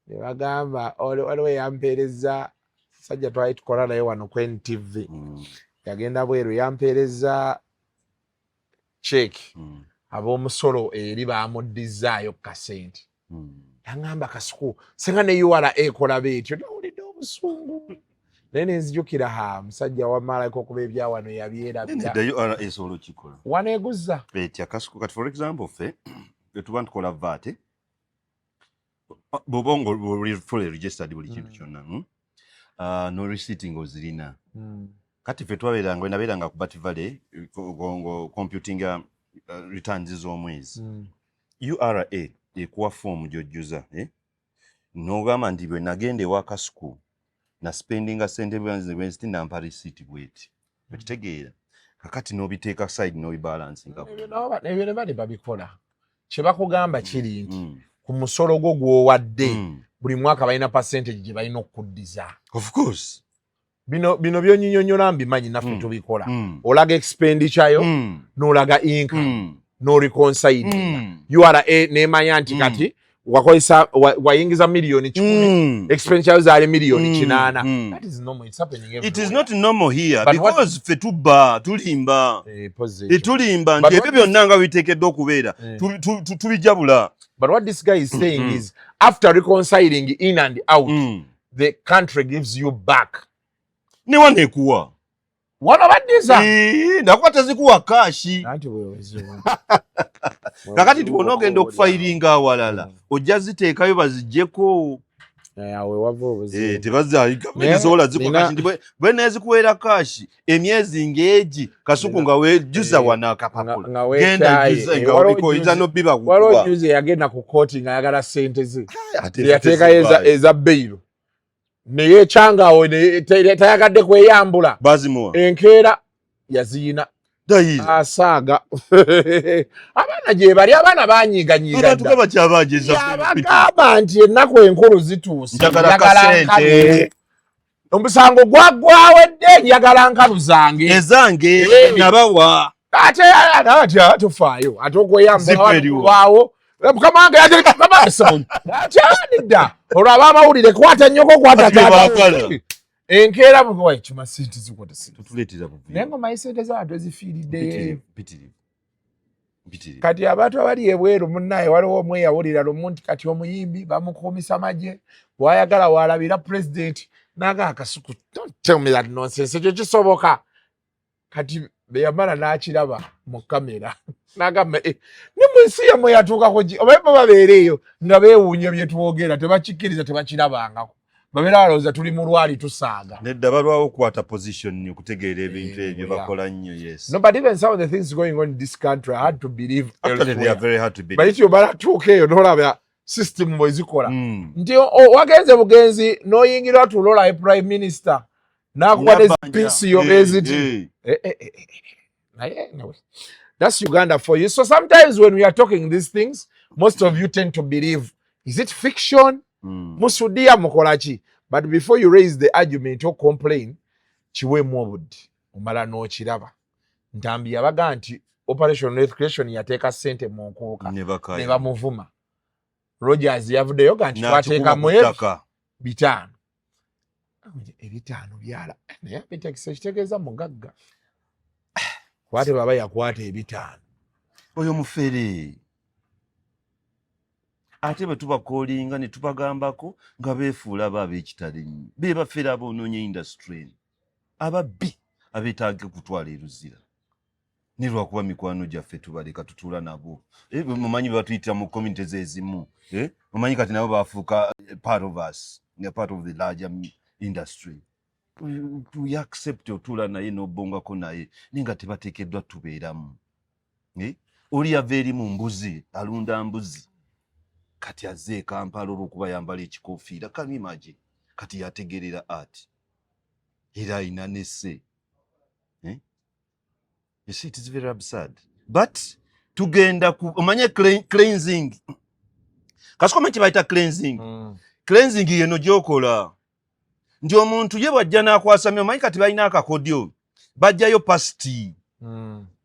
Speaker 4: ne bagamba waliwo eyampeereza, sajja twali tukola naye wano ku NTV, yagenda bweru, yampeereza cheque, ab'omusolo eri bamuddizaayo ku kasente. Yaŋŋamba, "Kasuku, senga ne URA ekola beetyo, nawulidde obusungu." Naye nenzijukira, ha, musajja wamalako okuba ebyawano yabyerabira.
Speaker 2: Nedda, URA esobola okikola.
Speaker 4: Waneeguzza.
Speaker 2: Etya, Kasuku? Kati for example, ffe etuba ntukola VAT, bw'oba nga oli fully registered, buli kintu kyonna, No receipt ng'ozirina. Kati ffe twabeeranga, we nabeeranga ku Bat Valley computing returns z'omwezi, URA ekuwa foomu gy'ojjuza, eh? N'ogamba nti bwe nagenda ewa Kasuku na spendinga sente bwenziti, nampa receipt bweti, okitegeera? Kakati n'obiteeka side n'obibalansinga.
Speaker 4: Ebyo ebyo ne bali babikola. Kye bakugamba kiri nti ku musolo gwo gw'owadde buli mwaka balina percentage gye balina okukuddiza.
Speaker 2: Of course.
Speaker 4: Bino byonyinyonyola mbimanyi, naffe tubikola. Olaga expenditure yo, n'olaga income, n'oreconcilinga. URA nemanya nti kati wakozesa wayingiza miliyoni 100, expenditure zaali miliyoni 8. That is normal, it's happening
Speaker 2: It is
Speaker 4: everywhere.
Speaker 2: not normal here
Speaker 4: But what-
Speaker 2: because ffe tubba, tulimba.
Speaker 4: Eh, position.
Speaker 2: Tetulimba
Speaker 4: But
Speaker 2: nti ebyo
Speaker 4: what
Speaker 2: byonna nga biteekeddwa okubeera tubijabula.
Speaker 4: But what this guy is saying is after reconciling in and out, the country gives you back.
Speaker 2: Ne wano ekuwa.
Speaker 4: Wano baddiza.
Speaker 2: Eh, nakuba tezikuwa cash.
Speaker 4: Anti bwe buzibu.
Speaker 2: Kakati tibona ogenda okufayiringa awalala, ojja ziteekayo baziggyeko.
Speaker 4: Eh, awo wava obuzibu.
Speaker 2: Eh, tebazza
Speaker 4: Naye
Speaker 2: sobola zikuwa cash nti bwe neezikuweera cash emyezi ng'egi, Kasuku, nga wejjuza
Speaker 4: Eh,
Speaker 2: wano akapapula,
Speaker 4: nga
Speaker 2: genda
Speaker 4: weekyaye.
Speaker 2: jjuza
Speaker 4: Eh,
Speaker 2: nga
Speaker 4: waliwo
Speaker 2: obika, oyinza
Speaker 4: waliwo
Speaker 2: n'obbibakukuba.
Speaker 4: juzi yagenda ku kooti ng'ayagala ssente ze,
Speaker 2: Ate
Speaker 4: yateekayo
Speaker 2: tezivaayo.
Speaker 4: Eza bail, neyekyanga awo tayagadde kweyambula.
Speaker 2: Bazimuwa.
Speaker 4: Enkeera yaziyina.
Speaker 2: Dayira.
Speaker 4: Asaaga abaana gye bali, abaana banyiiganyiiga.
Speaker 2: Abantu
Speaker 4: dda.
Speaker 2: nga bakyabajeza.
Speaker 4: Yabagamba nti ennaku enkulu zituuse,
Speaker 2: Njagala
Speaker 4: njagala
Speaker 2: kasente.
Speaker 4: nkalu. Omusango gwaggwawedde, njagala nkalu zange.
Speaker 2: Ezange.
Speaker 4: Eh.
Speaker 2: Nabawa.
Speaker 4: Ate ate tofaayo, ate
Speaker 2: Zipu eriwo.
Speaker 4: okweyambulawaawo mukama wange yateekaate anidda olwo abamawulire kwata nnyoko, kwata
Speaker 2: Ati bye
Speaker 4: taata.
Speaker 2: baagala.
Speaker 4: Enkeera buwa kima sente zikwata sente.
Speaker 2: Tutuleetera buvuyo.
Speaker 4: Naye ngomanyi sente z'abantu ezifiiriddeyo.
Speaker 2: Mpitirivu, mpitirivu. Mpitirivu.
Speaker 4: Kati abantu abali ebweru, munnaye, waliwo omweyawulira lumu nti kati omuyimbi bamukuumisa magye, bwayagala walabira pulezidenti naga, "Akasuku, don't tell me that nonsense, ekyo kisoboka?" Kati beyamala n'akiraba mu kamera n'agamba, "Eh, ne mu nsi yammwe yatuukako ki?" Oba bo babeera eyo nga beewuunya bye twogera, tebakikkiriza, tebakirabangako, babeera balowooza tuli mu lwali tusaaga.
Speaker 2: Nedda, balwawo okukwata position okutegeera ebintu
Speaker 4: Eh,
Speaker 2: ebyo. Bakola nnyo, yes.
Speaker 4: No, but even some of the things going on in this country, I had to believe
Speaker 2: Actually, they
Speaker 4: elsewhere.
Speaker 2: are very hard to believe.
Speaker 4: But if tuuka eyo n'olaba system bwe zikola, nti wagenze bugenzi n'oyingira tulola prime minister n'akuwa
Speaker 2: Nabanja.
Speaker 4: pisiyo
Speaker 2: Eh,
Speaker 4: eziti.
Speaker 2: eh.
Speaker 4: Eh, eh, eh, eh, naye anyway, that's Uganda for you. So sometimes when we are talking these things, most of you tend to believe, is it fiction? Musudiya mukola ki? But before you raise the argument or complain, kiweemu obudde omala n'okiraba. Ntambi yabaga nti Operation Wealth Creation yateeka ssente mu nkuuka,
Speaker 2: Ne bakaya.
Speaker 4: ne bamuvuma. Rogers yavuddeyo ga nti
Speaker 2: N'akikuba
Speaker 4: twateekamu
Speaker 2: ku ttaka.
Speaker 4: 500, 500 byala, naye abitekisa ekitegeeza mugagga, kwate baba yakwata 500.
Speaker 2: Oyo mufere. Ate bwe tubakoolinga ne tubagambako nga beefuula aba ab'ekitalo ennyo, be bafere aboonoonya industry eno, ababbi abeetaaga kutwala eruzira. Ne lwakuba mikwano gyaffe tubaleka tutuula nabo. Eh, mumanyi batuyitira mu communities ezimu, eh? Mumanyi kati nabo bafuuka part of us, they are part of the larger industry. We accept otuula naye n'obongako naye, naye nga tebateekeddwa tubeeramu. Eh? Oli yava eri mu mbuzi, alunda mbuzi, kati azze e Kampala olw'okuba yambala ekikofiira. Can you imagine? Kati yategerera art era alina nesse, eh? You see, it is very absurd, but tugenda ku omanye cleansing. Kasukoma kye bayita cleansing. Cleansing yeno gyokola nti omuntu ye bwajja n'akwasamya, omanyi kati balina akakodyo, bajjayo past.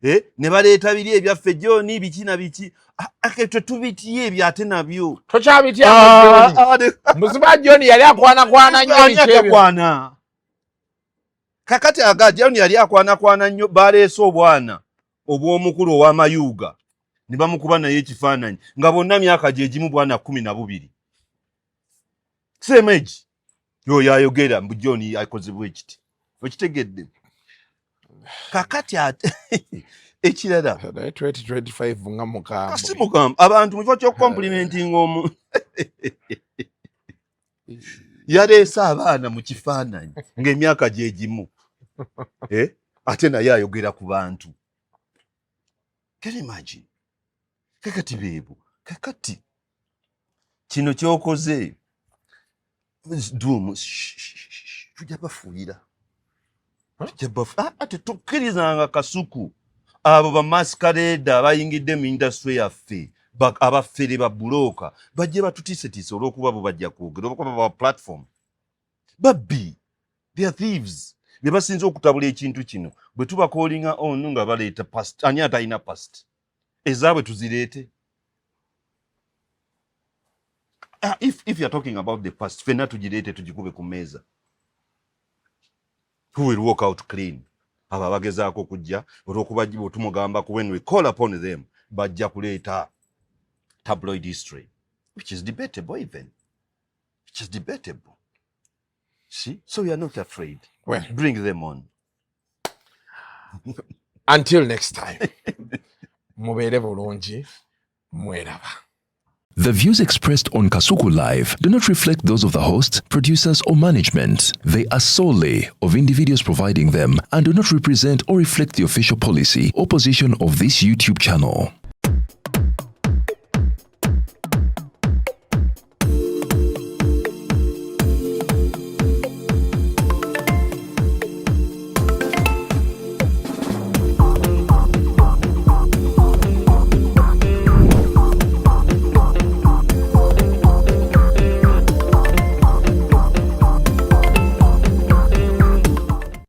Speaker 2: Eh, ne baleeta biri ebyaffe Joni biki na biki. Ah, tetubitiye ebyo ate nabyo.
Speaker 4: Tokyabitya.
Speaker 2: Ah, ah,
Speaker 4: Muziba John yali akwanakwana nnyo.
Speaker 2: Ani
Speaker 4: biki ebyo?
Speaker 2: Atakwana kakati aga John yali akwanakwana nnyo. Baleese obwana obw'omukulu ow'amayuuga ne bamukuba naye ekifaananyi nga bonna myaka gye gimu, bwana 12, same age. Oyo ayogera mbu John akozebwa ekiti, okitegedde? Kakati ate ekirala,
Speaker 4: Naye 2025 nga mukambwe.
Speaker 2: Kasi mugamba abantu mu kifo ky'okucomplimentinga omu yaleese abaana mu kifaananyi ng'emyaka gye gimu, eh? Ate naye ayogera ku bantu. Can you imagine? Kakati beebo, kakati kino kyokoze dumu, tujja bafuuyira, tujja ah, tetukkirizanga Kasuku. Abo bamasquerader abayingidde mu industry yaffe, abaffere, babuloka, bajje batutiisetiise olw'okuba bo bajja kwogera, olwokuba baba platform. Babbi, they are thieves, be basinze okutabula ekintu kino. Bwe tuba callinga on nga baleeta past, ani atalina past? Ezaabwe tuzireete. Ah, if you are talking about the past, fenna tugireete, tugikube ku mmeeza. Who will walk out clean? Abo abagezaako okujja olwokuba tumugamba ku when we call upon them bajja kuleeta tabloid history, which is debatable, even which is debatable. See, so we are not afraid.
Speaker 4: Well,
Speaker 2: bring them on.
Speaker 4: Until next time, mubeere bulungi, mweraba.
Speaker 1: The views expressed on Kasuku Live do not reflect those of the host, producers, or management. They are solely of individuals providing them and do not represent or reflect the official policy or position of this YouTube channel.